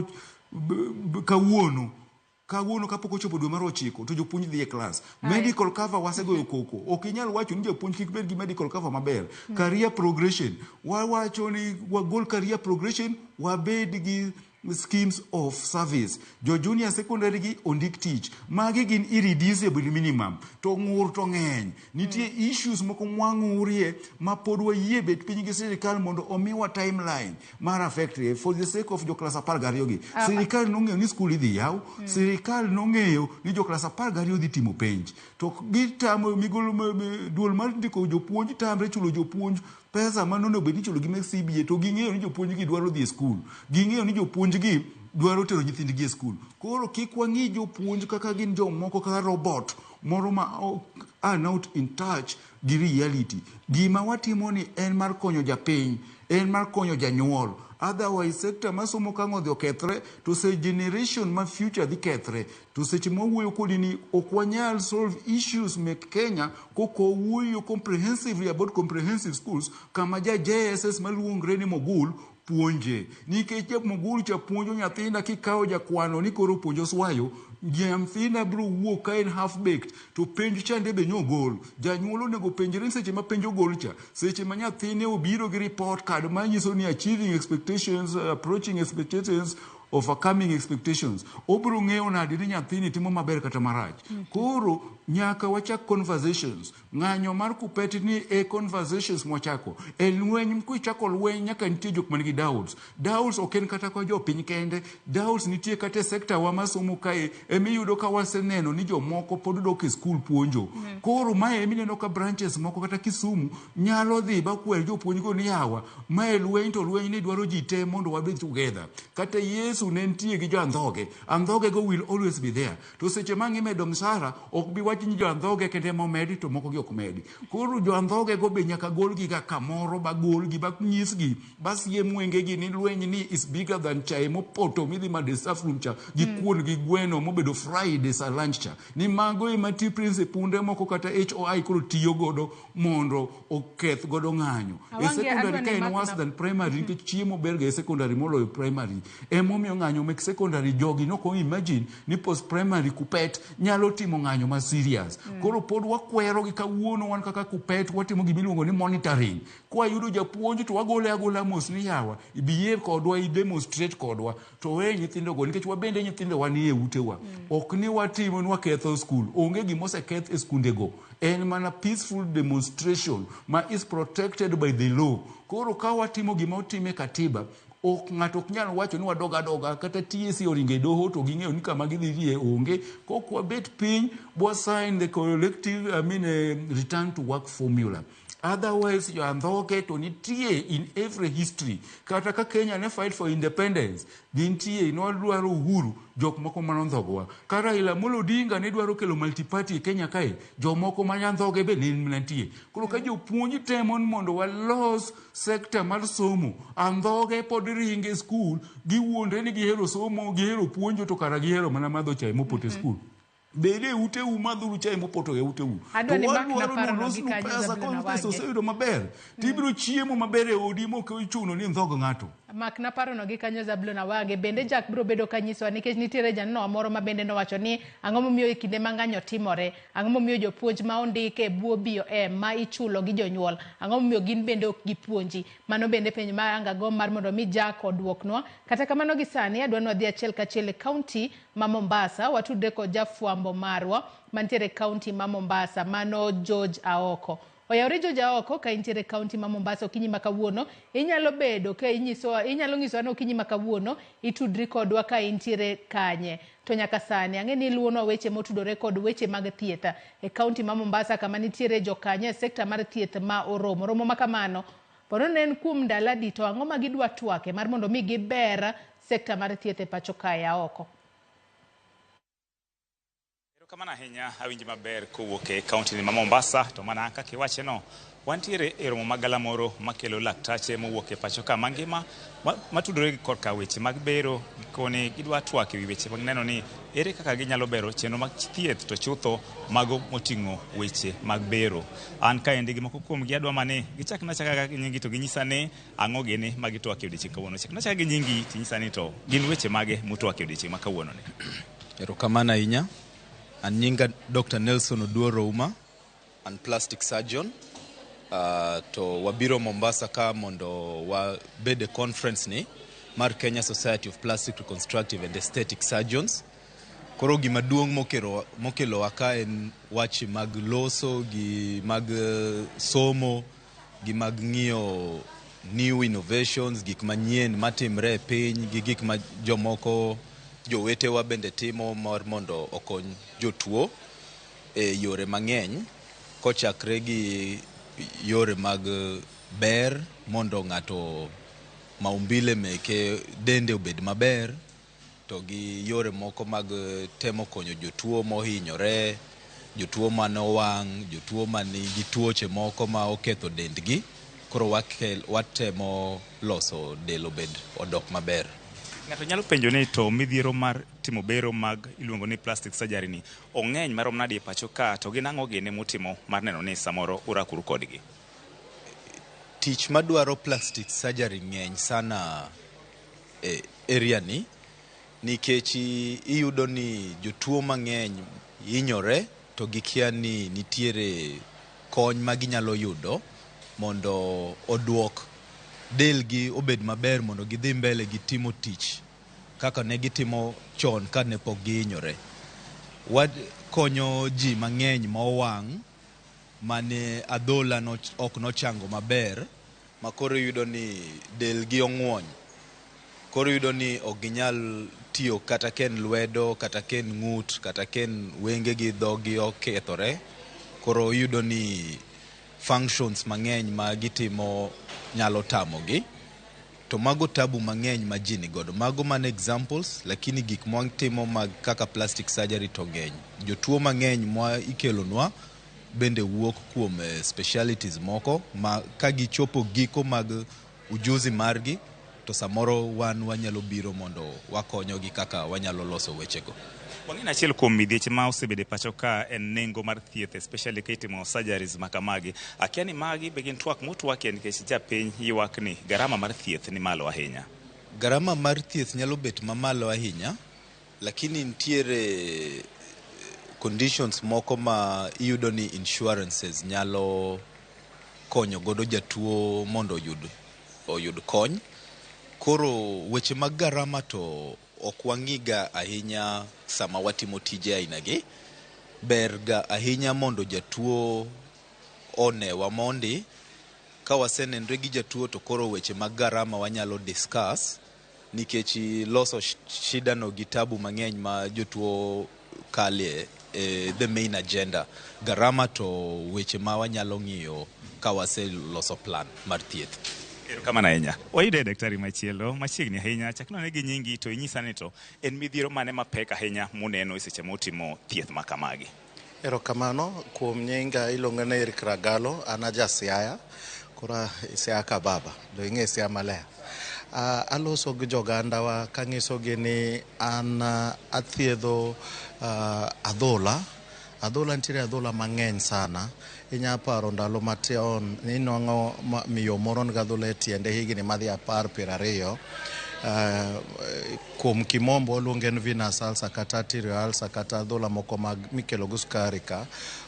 kawuono kawuono kapok ochopo dwe mar 9 to jopuonj dhi e klas. Medical cover wasegoyo koko. Ok inyal wacho ni japuonj kik bed gi medical cover maber. Career progression. Wawacho ni wagol career progression wabed gi schemes of service. Jo junior secondary gi ondik tich. Magi gin irreducible minimum. To ng'ur to ng'eny. Nitie issues moko mwang'urie ma pod wayie bet piny gi sirikal mondo omiwa timeline mar affect for the sake of jo klas 12 gi. Sirikal nong'eyo ni skul idhi yaw. Sirikal nong'eyo ni jo klas 12 dhi timo penj. To gitamo migolo duol mar ndiko jopuonj tamre chulo jopuonj pesa manonego bed ni ichulo gi mek CBA to ging'eyo ni jopuonj gi dwaro dhi e skul. Ging'eyo ni jopuonj gi dwaro tero nyithindgi e skul. Koro kik wang'i jopuonj kaka gin jomoko kaka robot moro ma are not in touch gi reality. Gima watimo ni en mar konyo japiny, en mar konyo janyuol. Otherwise sector mar somo ka odhi okethre to se generation ma future dhi kethre. To seche mwawuoyo kodi ni ok wanyal solve issues mek Kenya kok owuoyo comprehensively about comprehensive schools kama ja JSS maluongre ni Mogul puonje. Nikech ja Mogul cha puonjo nyathina kikawo jakwano ni koro puonjo swayo, nyathina biro wuok ka en half baked to penj chande be nyogol. Janyuol onego penjre ni seche ma penj ogol cha, seche ma nyathine obiro gi report card manyiso ni achieving expectations, approaching expectations, overcoming expectations. Obiro ng'eyo nade ni nyathini timo maber kata marach. Koro nyaka wachak conversations. Ng'anyo mar KUPPET ni e conversations mwachako. E lweny kichako lweny nyaka nitie jok man gi doubts. Doubts ok en kata kwa jopiny kende. Doubts nitie kata e sector wa masomo kae emiyudo ka waseneno ni jomoko pod dok e skul puonjo. Koro mae emineno ka branches moko kata Kisumu nyalo dhi ba kwer jopuonj go ni yawa mae lweny to lweny ni dwaro ji te mondo wabed together. Kata Yesu ne nitie gi jo andhoge. Andhoge go will always be there. To seche ma imedo msara ok bi wach ni jo andhoge kende ema omedi to moko gi ok medi. Koro jo andhoge go be nyaka golgi ga kamoro ba golgi ba nyisgi ba siem wengegi ni lweny ni is bigger than chae mopoto midhi madho e staff room cha gi kuon gi gweno mobedo fried e sa lunch cha. Ni mago ema ti principe moko kata HOI koro tiyo godo mondo oketh godo ng'anyo. E Awange secondary adwa ni ka en imak worse na- than primary nikech chiemo ber ga e secondary moloyo primary. Emomiyo ng'anyo mek secondary jogi nok imagine ni post primary KUPPET nyalo timo ng'anyo ma serious. Koro pod wakwero gi kawuono wan kaka KUPPET watimo gimiluongo ni monitoring. Kwayudo japuonj to wagole agola mos ni yawa ibiyie kodwa i demonstrate kodwa to we nyithindo go nikech wabende nyithindo wanie utewa. Ok ni watimo ni waketho skul. Onge gima oseketh e skundego. En mana peaceful demonstration ma is protected by the law. Koro ka watimo gima otim e katiba Ok ng'ato ok nyal wacho ni wadog adoga kata TSC oringo e doho to ging'eyo ni kama gidhi dhiye onge. Kok wabet piny bwa sign the collective, I mean, return to work formula. Otherwise, jo andhoke to nitie in every history. Kata ka Kenya ne fight for independence, gintie nwadwaro uhuru, jok moko manondhogowa. Ka Raila Amolo Odinga ne dwaro kelo multi-party e Kenya kae, jomoko ma nyandhoge be ne nitie. Koro ka jopuonj temo ni mondo walos sekta mar somo, andhoge pod ringe e skul, giwuondre ni gihero somo, gihero puonjo, to kara gihero mana madho chai mopoto e skul. Bed e uteu, madhuru chai mopoto e uteu. Adwa To ni makna wadwaro ni parono gi olosnu kanyo, pesa, Zablon ka pesa Awange. oseyudo maber, tibiro chiemo maber e odi mok ochuno ni indhog ng'ato. Makna parono gi kanyo Zablon Awange. Bende Jack biro bedo ka nyisowa nikech nitiere janeno moro ma bende nowacho ni ang'o momiyo e kinde ma ng'anyo timore, ang'o momiyo jopuonj ma ondik e bwo BOM ma ichulo gi jonyuol, ang'o momiyo gin bende ok gipuonji. Mano bende penjo ma anga go mar mondo mi Jack oduoknwa. Kata kamano gi sani adwa ni wadhi achiel kachiel e kaunti ma Mombasa, watudre kod jafwambo marwa mantiere e kaunti ma Mombasa, mano George Aoko. Oyawre George Aoko ka intiere e kaunti ma Mombasa okinyi ma kawuono, inyalo bedo ka inyisowa, inyalo nyisowa ni okinyi ma kawuono itudri kodwa ka intiere kanye. To nyaka sani ang'e ni iluwonwa weche motudore kod weche mag thieth e kaunti ma Mombasa kama nitiere jokanyo e sekta mar thieth ma oromo. Romo ma kamano pono ne en kuom ndalo adi to ang'o ma gidwa twake mar mondo mi giber sekta mar thieth e pacho kae Aoko. Erokamano ahinya, awinji maber kowuok e kaunti ni ma Mombasa, to mana kaka iwache no, wantiere e romo mag galamoro makelo laktache mowuok e pacho ka mangima matudore gi korka weche mag bero. Gikone gidwa twak ewi weche mag neno ni ere kaka ginyalo bero chenro mag thieth to chutho mago moting'o weche mag bero. An kaendi gi moko kuomgi adwa mani gichakna achaka gi nyingi to ginyisa ni ang'o gini ma gitwak e odiechieng' kawuono. Chakna achaka gi nyingi tinyisa ni to gin weche mage mutwak e odiechieng' ma kawuono ni. Erokamano ahinya. An nyinga Dr. Nelson Oduor Ouma, an plastic surgeon. To wabiro Mombasa ka mondo wabed e conference ni mar Kenya Society of Plastic Reconstructive and Aesthetic Surgeons. Koro gima duong' mokelowa ka en wach mag loso gi mag somo gi mag ng'iyo new innovations, gik manyien matimre e piny gi gik ma jomoko jowetewa bende timo mar mondo okony jotuo e yore mang'eny kochakre gi yore mag ber mondo ng'ato maumbile meke dende obed maber, to gi yore moko mag temo konyo jotuo mohinyore, jotuo mane owang', jotuo manigi tuoche moko ma oketho dendgi. Koro watemo loso del obed odok maber. Ng'ato nyalo penjo ni to midhiero mar timo bero mag iluongo ni plastic surgery ni ong'eny marom nade e pacho ka, to gin ang'o gini mutimo mar neno ni samoro urakoru kodgi? Tich madwaro plastic surgery ng'eny sana e area ni, nikech iyudo ni jotuo mang'eny hinyore to gikia ni nitiere kony ma ginyalo yudo mondo oduok delgi obed maber mondo gidhi mbele gi timo tich kaka ne gitimo chon ka ne pok gihinyore. Wakonyo ji mang'eny ma owang' mane adhola ok nochango maber, ma koro iyudo ni delgi ong'wony. Koro iyudo ni ok ginyal tiyo kata ka en lwedo, kata ka en ng'ut, kata ka en wengegi, dhogi okethore. Koro iyudo ni functions mang'eny ma gitimo nyalo tamogi. To mago tabu mang'eny ma ji nigodo. Mago mana examples, lakini gik mwatimo mag kaka plastic surgery to ng'eny. Jotuo mang'eny mwa ikelonwa bende wuok kuom specialities moko ma ka gichopo giko mag ujuzi margi to samoro wan wanyalo biro mondo wakonyogi kaka wanyalo loso wechego. Wang'e ni achiel kuom midhieche ma osebedo e pacho ka en nengo mar thieth, especially ka itimo surgeries ma kamagi. Akia ni magi be gin twak motwakie nikech japiny ywak ni garama mar thieth ni malo ahinya. Garama mar thieth nyalo bet mamalo ahinya, lakini nitiere conditions moko ma iyudo ni insurances nyalo konyo godo jatuo mondo oyud kony. Koro weche mag garama to ok wang'iga ahinya sama watimo tije aina gi. Ber ga ahinya mondo jatuo onewa mondi. Ka wasenenre gi jatuo to koro weche mag garama wanyalo discuss nikech loso shida no gi tabu mang'eny ma jotuo kale e the main agenda. Garama to weche ma wanyalo ng'iyo ka waseloso plan mar thieth. Erokamano ahinya. Wayude daktari machielo machiegni ahinya. Chak none gi nyingi to inyisa ni to en midhiero mane mapek ahinya muneno e seche mutimo thieth ma kamagi? Erokamano kuom nyinga iluonga ni Eric Ragalo, an aja Siaya, koro Siaya ka baba, do ing'e Siaya maler. Aloso gi jogandawa kanyisogi ni an athiedho adhola. Adhola nitiere adhola mang'eny sana. Inya paro ndalo machon inwang'o miyo moro nigi adhola e tiende higni madhi 10 20. Kuom kimombo waluonge ni venous ulcer kata arterial ulcer kata adhola moko mag mikelo gi sukari ka,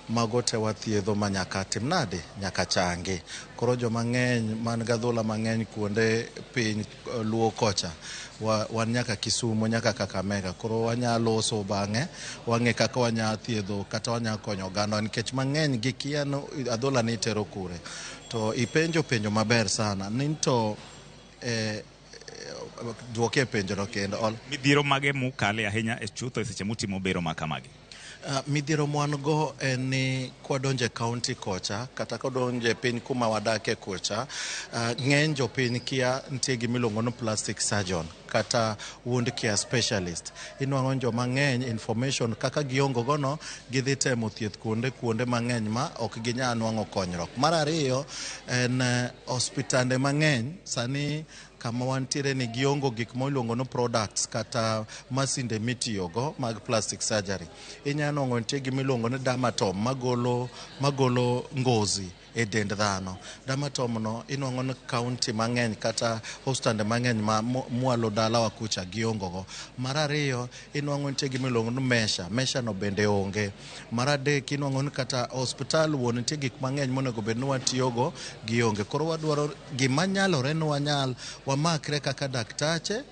mago te wathiedho ma nyaka tim nade, nyaka changi. Koro joma ng'eny man gi adhola mang'eny kuonde piny luo kocha, wan nyaka Kisumo nyaka Kakamega. Koro wanya loso bang'e, wang'e kaka wanya thiedho kata wanya konyo oganda nikech mang'eny gikia ni adhola ni itero kure. To ipenjo penjo maber sana ni to duoke penjo no kendo. Midhiero mage mukale ahinya e chutho e seche mutimo bero ma kamagi? Midhiero mwan go en ni kwadonjo e county kocha kata kwadonjo e piny kuma wadake kocha, ng'eny jopiny kia nitie gimiluongo ni plastic surgeon kata wound care specialist. Inwang'o joma ng'eny information kaka giongo go no, gidhi temo thieth kuonde mang'eny ma ok ginyal nwang'o konyruok. Mar ariyo en osiptande mang'eny sani kama wantiere ni giongo gik miluongo ni products kata masinde mitiyogo mag plastic surgery. Inya nwang'o nitie gimiluongo ni dermatome magolo ngozi e dend dhano. Dermatome no inwang'o ni county mang'eny kata osiptande mang'eny ma mwalo dalawa kucha giongo go. Mar ariyo inwang'o nitie gimiluongo ni mesha, mesha no bende onge. Mar adek inwang'o ni kata osiptal wuon nitie gik mang'eny monego bed ni watiyogo gionge. Koro wadwaro gima nyalore ni wanyal wamakre kaka daktache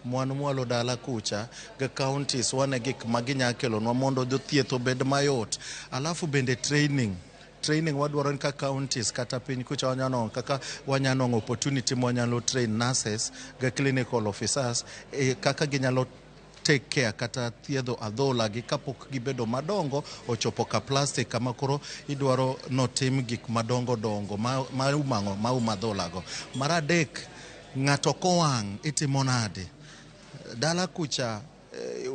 mwan mwalo dala kucha gi counties wane gik ma ginya kelonwa mondo jothieth obed mayot. Alafu bende training wadwaro ni ka counties kata piny kucha wanyalo kaka wanyalo nwang'o opportunity mwanyalo train nurses gi clinical officers kaka ginyalo take care kata thiedho adhola gi kapok gibedo madongo ochopo ka plastic kama koro idwaro notim gik madongo dongo ma uma adhola go. Mar adek, ng'ato kowang' itimo nade? Dala kucha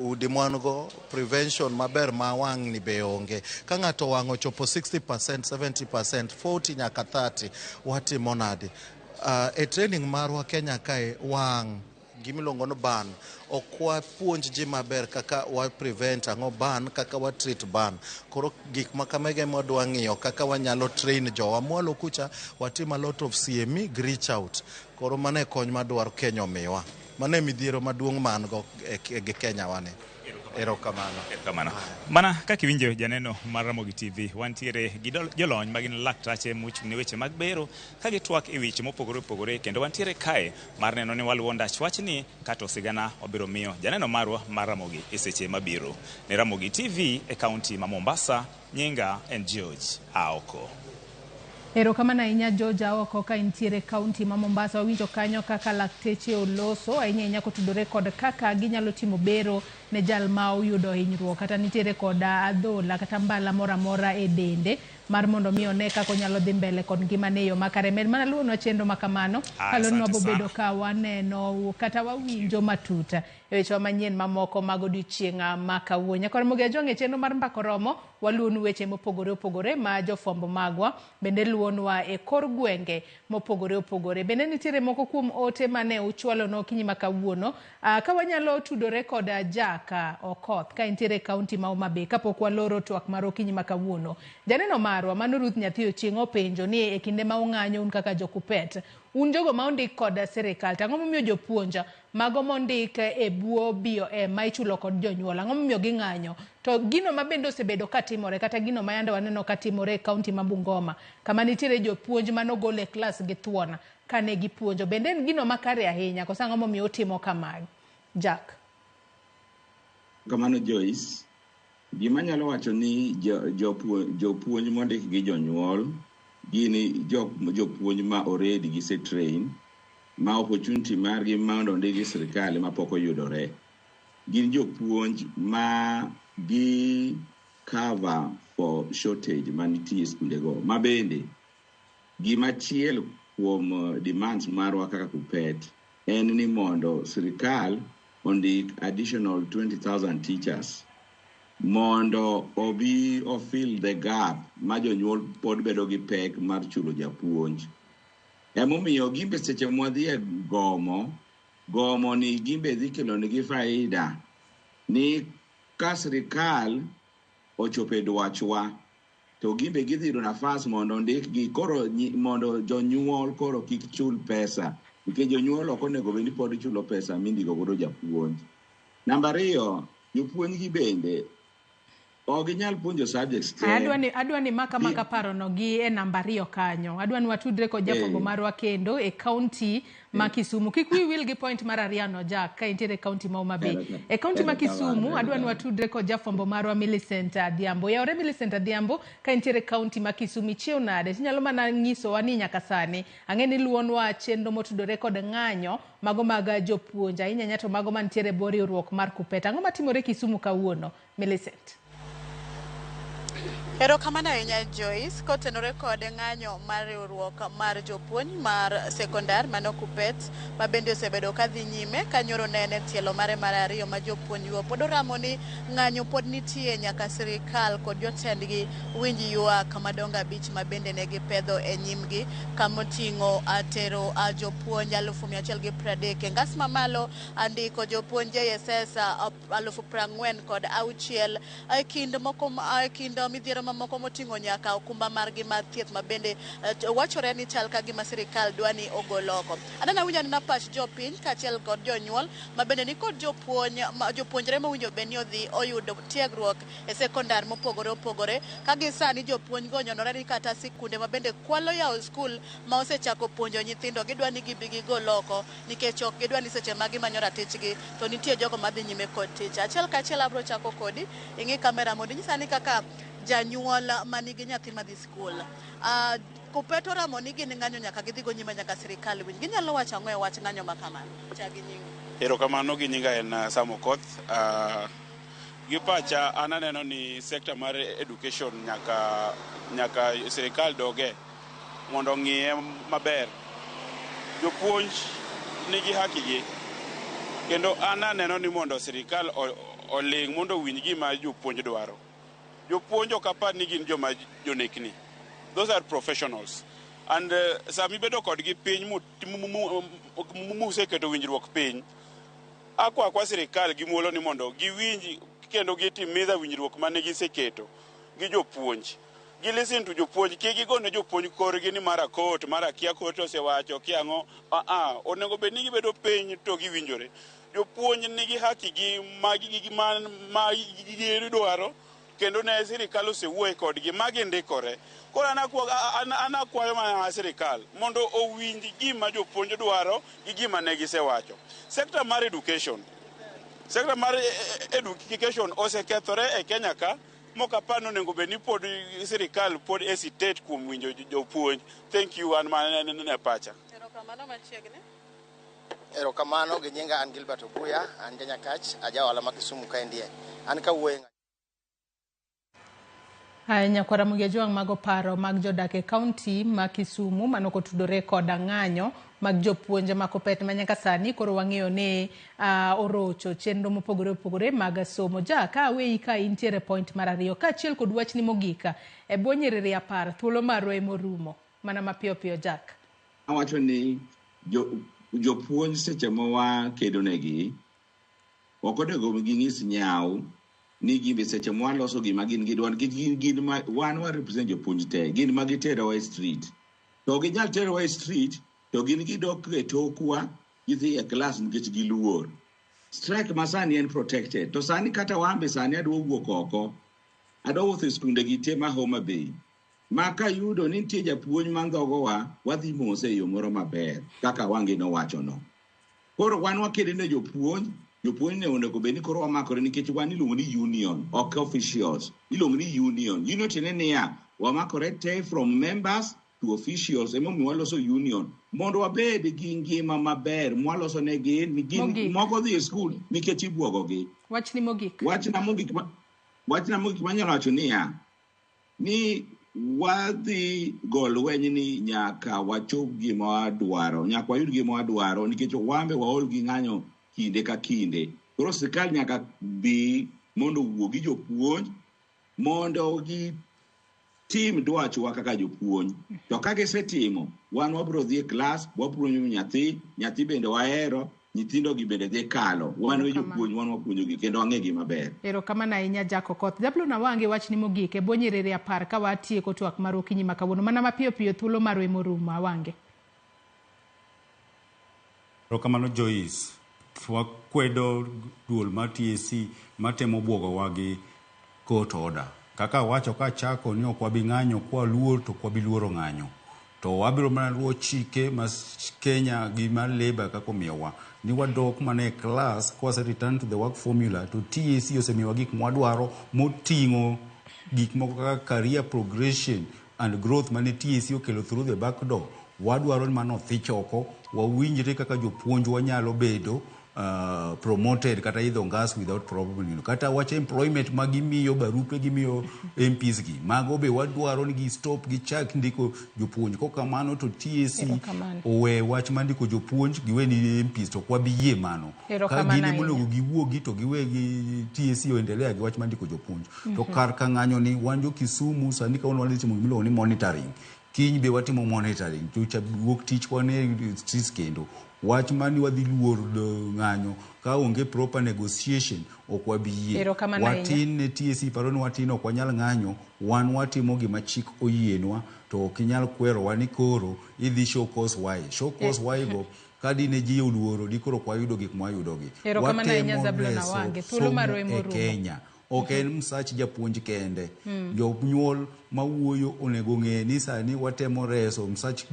udi mwan go prevention maber ma wang' ni be onge. Ka ng'ato wang' ochopo 60%, 70%, 40 nyaka 30, watimo nade? E training marwa Kenya kae wang' gimiluongo ni burn ok wapuonj ji maber kaka wa prevent ang'o burn, kaka wa treat burn. Koro gik ma kamagi ema wadwa ng'iyo kaka wanyalo train jowa mwalo kucha watim a lot of CME gi reach out. Koro mano e kony madwaro Kenya omiwa. Mano e midhiero maduong' ma an go gi Kenya wani. Erokamano. Erokamano. Mana kaka iwinjo janeno mar Ramogi TV, wantiere gi jolony magin laktache mochung' ne weche mag bero ka gitwak e weche mopogore opogore kendo wantiere kae mar neno ni waluwo ndach wachni kato sigana wabiro miyo janeno marwa mar Ramogi e seche mabiro. Ne Ramogi TV e kaunti ma Mombasa, nyinga en George Aoko. Erokamano ahinya George Aoko ka intiere kaunti ma Mombasa. Wawinjo kanyo kaka lakteche oloso ahinya ahinya kotudore kod kaka ginyalo timo bero ne jal ma oyudo hinyruok kata nitiere kod adhola kata mbala moro amora e dende mar mondo mi one kaka onyalo dhi mbele kod ngimane e yo makare. Med mana luwonwa chenro ma kamano kalonwa asante bobedo sana. Ka waneno kata wawinjo matut e wechewa manyien mamoko mag odiochieng' ma kawuono. Nyakor Ramogi Ajwang' e chenro mar Mbaka Oromo waluwonu weche mopogore opogore ma jofwambo magwa bende luwonwa e kor gwenge mopogore opogore. Bende nitiere moko kuom ote mane uchwalonwa okinyi ma kawuono. Ka wanyalo tudore kod Jack Okoth ka entiere e kaunti ma Homa Bay kapok waloro twak mar okinyi ma kawuono. Janeno marwa mano Ruth Nyathi Ochieng' openjo ni e kinde ma ung'anyo un kaka jokupet, un jogo ma ondik kod sirikal, to ang'o momiyo jopuonj mago mondik e buo BOM ma ichulo kod jonyuol, ang'o momiyo ging'anyo? To gino ma bende osebedo katimore kata gino ma yande waneno katimore e kaunti ma Bungoma kama nitiere jopuonj manogol e klas gi thuon kane gipuonjo, bende en gino makare ahinya koso ang'o momiyo utimo kamae? Jack. Kamano Joyce, gima anyalo wacho ni jopuonj mondik gi jonyuol Gin jopuonj ma already gise train ma opportunity margi mondo ondik gi sirikal ema pok oyudore. Gin jopuonj ma gi cover for shortage manitie e skundego. Ma bende gimachielo kuom demands marwa kaka KUPPET en ni mondo sirikal ondik additional 20,000 teachers mondo obi o fill the gap ma jonyuol pod bedo gi pek mar chulo japuonj. Emomiyo gimbe seche mwadhi e gomo, gomo ni gimbe dhi kelo nigi faida ni ka sirikal ochopo e dwachwa to gimbe gidhi yudo nafas mondo ondikgi koro mondo jonyuol koro kik chul pesa nikech jonyuol ok onego bed ni pod chulo pesa mindiko godo japuonj. Namba ariyo, jopuonj gi bende ok ginyal puonjo subjects te. Adwa ni maka maka parono gi e namba 2 kanyo. Adwa ni watudre kod jafwambo marwa kendo e kaunti ma Kisumu. Kik wiyi wil gi point mar 2 no Jack, ka intiere e kaunti ma Homa Bay. E kaunti ma Kisumu, adwa ni watudre kod jafwambo marwa Millicent Adhiambo. Yaore Millicent Adhiambo, ka intiere e kaunti ma Kisumu, ichiew nade? Tinyalo mana nyisowa ni nyaka sani ang'e ni luonwa chenro motudore kod ng'anyo mago mag jopuonj, ahinya ahinya to mago mantiere e bwo riwruok mar KUPPET. Ang'o matimore Kisumu kawuono, Millicent? Erokamano ahinya Joyce, kotenore kod ng'anyo mar riwruok mar jopuonj mar sekondar mano KUPPET ma bende osebedo ka dhi nyime ka nyoro ne en e tielo mare mar 2 ma jopuonj go pod oramo ni ng'anyo pod nitie nyaka sirikal kod jotendgi winj ywak madongo 5 ma bende ne gipedho e nyimgi kamoting'o tero jopuonj 130,000 e ngas mamalo, andiko jopuonj JSS 46,000 e kind moko e kind midhiero mamoko moting'o nyaka okumba margi mar thieth ma bende wachore ni chal ka gima sirikal dwa ni ogol oko. Aneno awinjo anena pach jopiny kaachiel kod jonyuol ma bende nikod jopuonj jopuonjre mowinjo bed ni odhi oyud tiegruok e sekondar mopogore opogore ka gi sani jopuonj go onyonore ni kata sikunde ma bende kwalo yawo skul ma osechako puonjo nyithindo gidwa ni gibi gigol oko nikech ok gidwa ni seche ma gimanyo ratichgi to nitie jogo madhi nyime kod tich. Achiel kachiel abro chako kodi, ing'i kamera mondo inyisa ni kaka janyuol manigi nyathi madhi skul. KUPPET oramo ni gin ng'anyo nyaka gidhi go nyime nyaka sirikal winj. Ginyalo wacho ang'o e wach ng'anyo ma kamano? Chak gi nyingi. Erokamano gi nyinga en Sam Okoth. Gi pacha an aneno ni sector mar education nyaka sirikal doge mondo ong'iye maber. Jopuonj nigi haki gi kendo an aneno ni mondo sirikal oling' mondo owinj gima jopuonj dwaro. Jopuonj ok apar ni gin joma jonekni. Those are professionals. And sama ibedo kodgi piny museketo winjruok piny, akwa sirikal gi muolo ni mondo giwinj kendo gitimiza winjruok mane giseketo gi jopuonj. Gi listen to jopuonj, kik gigone jopuonj korgi ni mara court, mara kia court osewacho, kia ang'o. Onego bed ni gibedo piny to giwinjore. Jopuonj nigi haki gi ma gidwaro kendo ne sirikal osewuoye kodgi ma gindikore. Koro an akwayo mana sirikal mondo owinj gima jopuonj dwaro gi gima ne gisewacho. Sector mar education, sector mar education osekethore e Kenya ka mok apar ni onego bed ni pod sirikal pod hesitate kuom winjo jopuonj. Thank you, an mana ne pacha. Erokamano machiegni. Erokamano gi nyinga an Gilbert Obuya, an janyakach, aja ohala ma Kisumu kaendie. An kawuoyo Haya, nyakwara Ramogi Ajwang' mago paro mag jodak e kaunti ma Kisumu mano kotudore koda ng'anyo mag jopuonje ma KUPPET ma nyaka sani koro wang'eyo ni orocho chenro mopogore opogore mag somo. Ja ka aweyi ka intiere point mar 2 kaachiel kod wachni mogik e bwo nyiriri 10 thuolo marwa emorumo mana mapiyo piyo Jack. Awacho ni jopuonj seche ma wakedo negi ok onego ging'is nyawo ni gimbe seche mwaloso gima gin gidwaro gin ma wan wa represent jopuonj te gin ma giterowa e street to ginyal terowa e street to gin gidok e tokwa gidhi e class nikech giluor. Strike ma sani en protected to sani kata wambe sani adwa wuok oko adwa wuotho e skunde gi te ma Homa Bay ma kayudo ni nitie japuonj ma ndhogowa wadhi mose e yo moro maber kaka Wangi nowachono. Koro wan wakedo ne jopuonj, jopuonj ne onego bed ni koro wamakore nikech wan iluongo ni union ok officials iluongo ni union. Union tiende niya wamakore te from members to officials. Emomiyo waloso union mondo wabed gi ngima maber mwaloso negi ni gin Mogik. moko dhi e skul nikech ibwogogi. Wachni mogik. Wachna mogik manyalo wacho niya ni wadhi go lweny ni nyaka wachop gima wadwaro, nyaka wayud gima wadwaro, nikech wambe waol gi ng'anyo kinde ka kinde. Koro sirikal nyaka bi mondo owuo gi jopuonj mondo gitim dwachwa kaka jopuonj. To ka gisetimo, wan wabiro dhi e klas, wapuonjo nyathi, nyathi bende wahero, nyithindo gi bende dhi kalo. Wan we jopuonj, wan wapuonjogi kendo wang'egi maber. Erokamano ahinya, Jack Okoth. Zablon Awange, wachni mogik e bwo nyiriri 10 ka watieko twak mar okinyi ma kawuono. Mana mapiyo piyo, thuolo marwa emorumo, Awange. Erokamano, Joyce. Wakwedo duol mar TSC matemo buogowa gi court order. Kaka awacho kachako ni ok wabi ng'anyo kwaluor, to ok wabi luoro ng'anyo. To wabiro mana luwo chike ma Kenya gi mar Labour kaka omiyowa. Ni wadok mana e class kwase return to the work formula, to TSC osemiyowa gik mwadwaro moting'o gik moko kaka career progression and growth mane TSC okelo through the back door. Wadwaro ni mano othich oko, wawinjre kaka jopuonj wanyalo bedo promoted kata idho ngas without problem. Kata wach employment ma gimiyo barupe, gimiyo MPs gi, mago be wadwaro ni gi stop, gichak ndiko jopuonj. Kokamano to TSC Erokamano. owe wach mar ndiko jopuonj, giwe ni MPs, to ok wabi yie mano. Ka Erokamano gin ahinya. emonego giwuogi to giwe gi TSC oendelea gi wach mar ndiko jopuonj. To kar ka ng'anyo ni wan jo Kisumu sani kawuono wadhi timo gimiluongo ni monitoring. Kiny be watimo monitoring to cha wuok tich wan e streets kendo. Wach mani wadhi luor ng'anyo ka onge proper negotiation, ok wabi yie. Erokamano ahinya. Watin ne TSC paro ni watin, ok wanyal ng'anyo. Wan watimo gima chik oyienwa, to ok inyal kwerowa ni koro idhi show cause why. Show cause why go ka dine ji oluoro di koro ok wayudo gik mwayudogi. Erokamano ahinya, Watemo Zablon reso Awange. Thuolo somo marwa e emorumo. Kenya. Ok en msach japuonj kende. Jonyuol mawuoyo onego ng'e ni sani watemo reso msach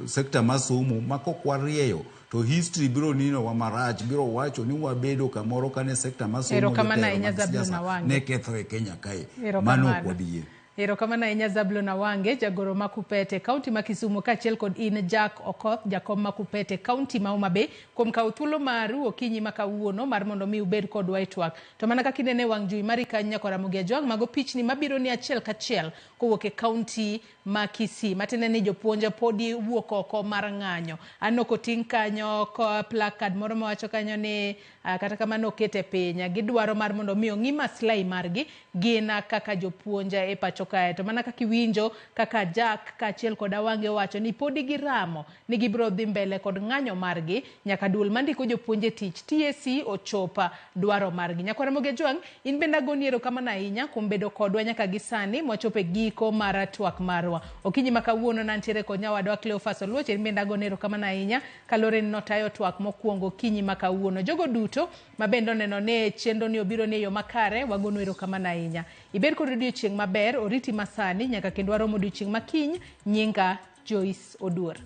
sector mar somo, ma kok warieyo to history biro ninowa marach, biro wacho ni wabedo kamoro kane sector mar somo Erokamano jotelo ahinya, mag Zablon siasa Awange. ne ketho e Kenya kae. Mano Erokamano. ok wabi yie. Erokamano ahinya, Zablon Awange, jagoro ma Kupete, kaunti ma Kisumu, kaachiel kod in Jack Okoth, jakom ma Kupete, kaunti ma Homa Bay, kuom kawo thuolo maru okinyi ma kawuono mar mondo mi ubed kodwa e twak. To mana kaka inene e wang' jowi mari kanyo, nyakora Ramogi Ajwang', mago pichni mabiro ni achiel kachiel kowuok e kaunti ma Kisii, matiende ni jopuonj podi wuok oko mar ng'anyo. Aneno koting' kanyo ko placard moro mawacho kanyo ni kata kamano okete piny. Gidwaro mar mondo mi ong'i maslahi margi gin kaka jopuonj e pacho kae. To mana kaka iwinjo kaka Jack kaachiel kod Awange owacho ni podi giramo ni gibiro dhi mbele kod ng'anyo margi nyaka duol mandiko jopuonj e tich TSC ochopa dwaro margi. Nyakwar Ramogi Ajwang', in bende agoni erokamano ahinya kuom bedo kodwa nyaka gi sani mwachopo e giko mar twak marwa. Okinyi ma kawuono nantiere kod nyawadwa Cleophas Oluoch, in bende agoni erokamano ahinya kaluwore ni notayo twak mokwongo okinyi ma kawuono. Jogo duto ma bende oneno ni chenro ni obiro ni e yo makare, wagonu erokamano ahinya. Ibed kod odiochieng' maber, oriti masani nyaka kendo warom odiochieng' makiny. Nyinga Joyce Oduor.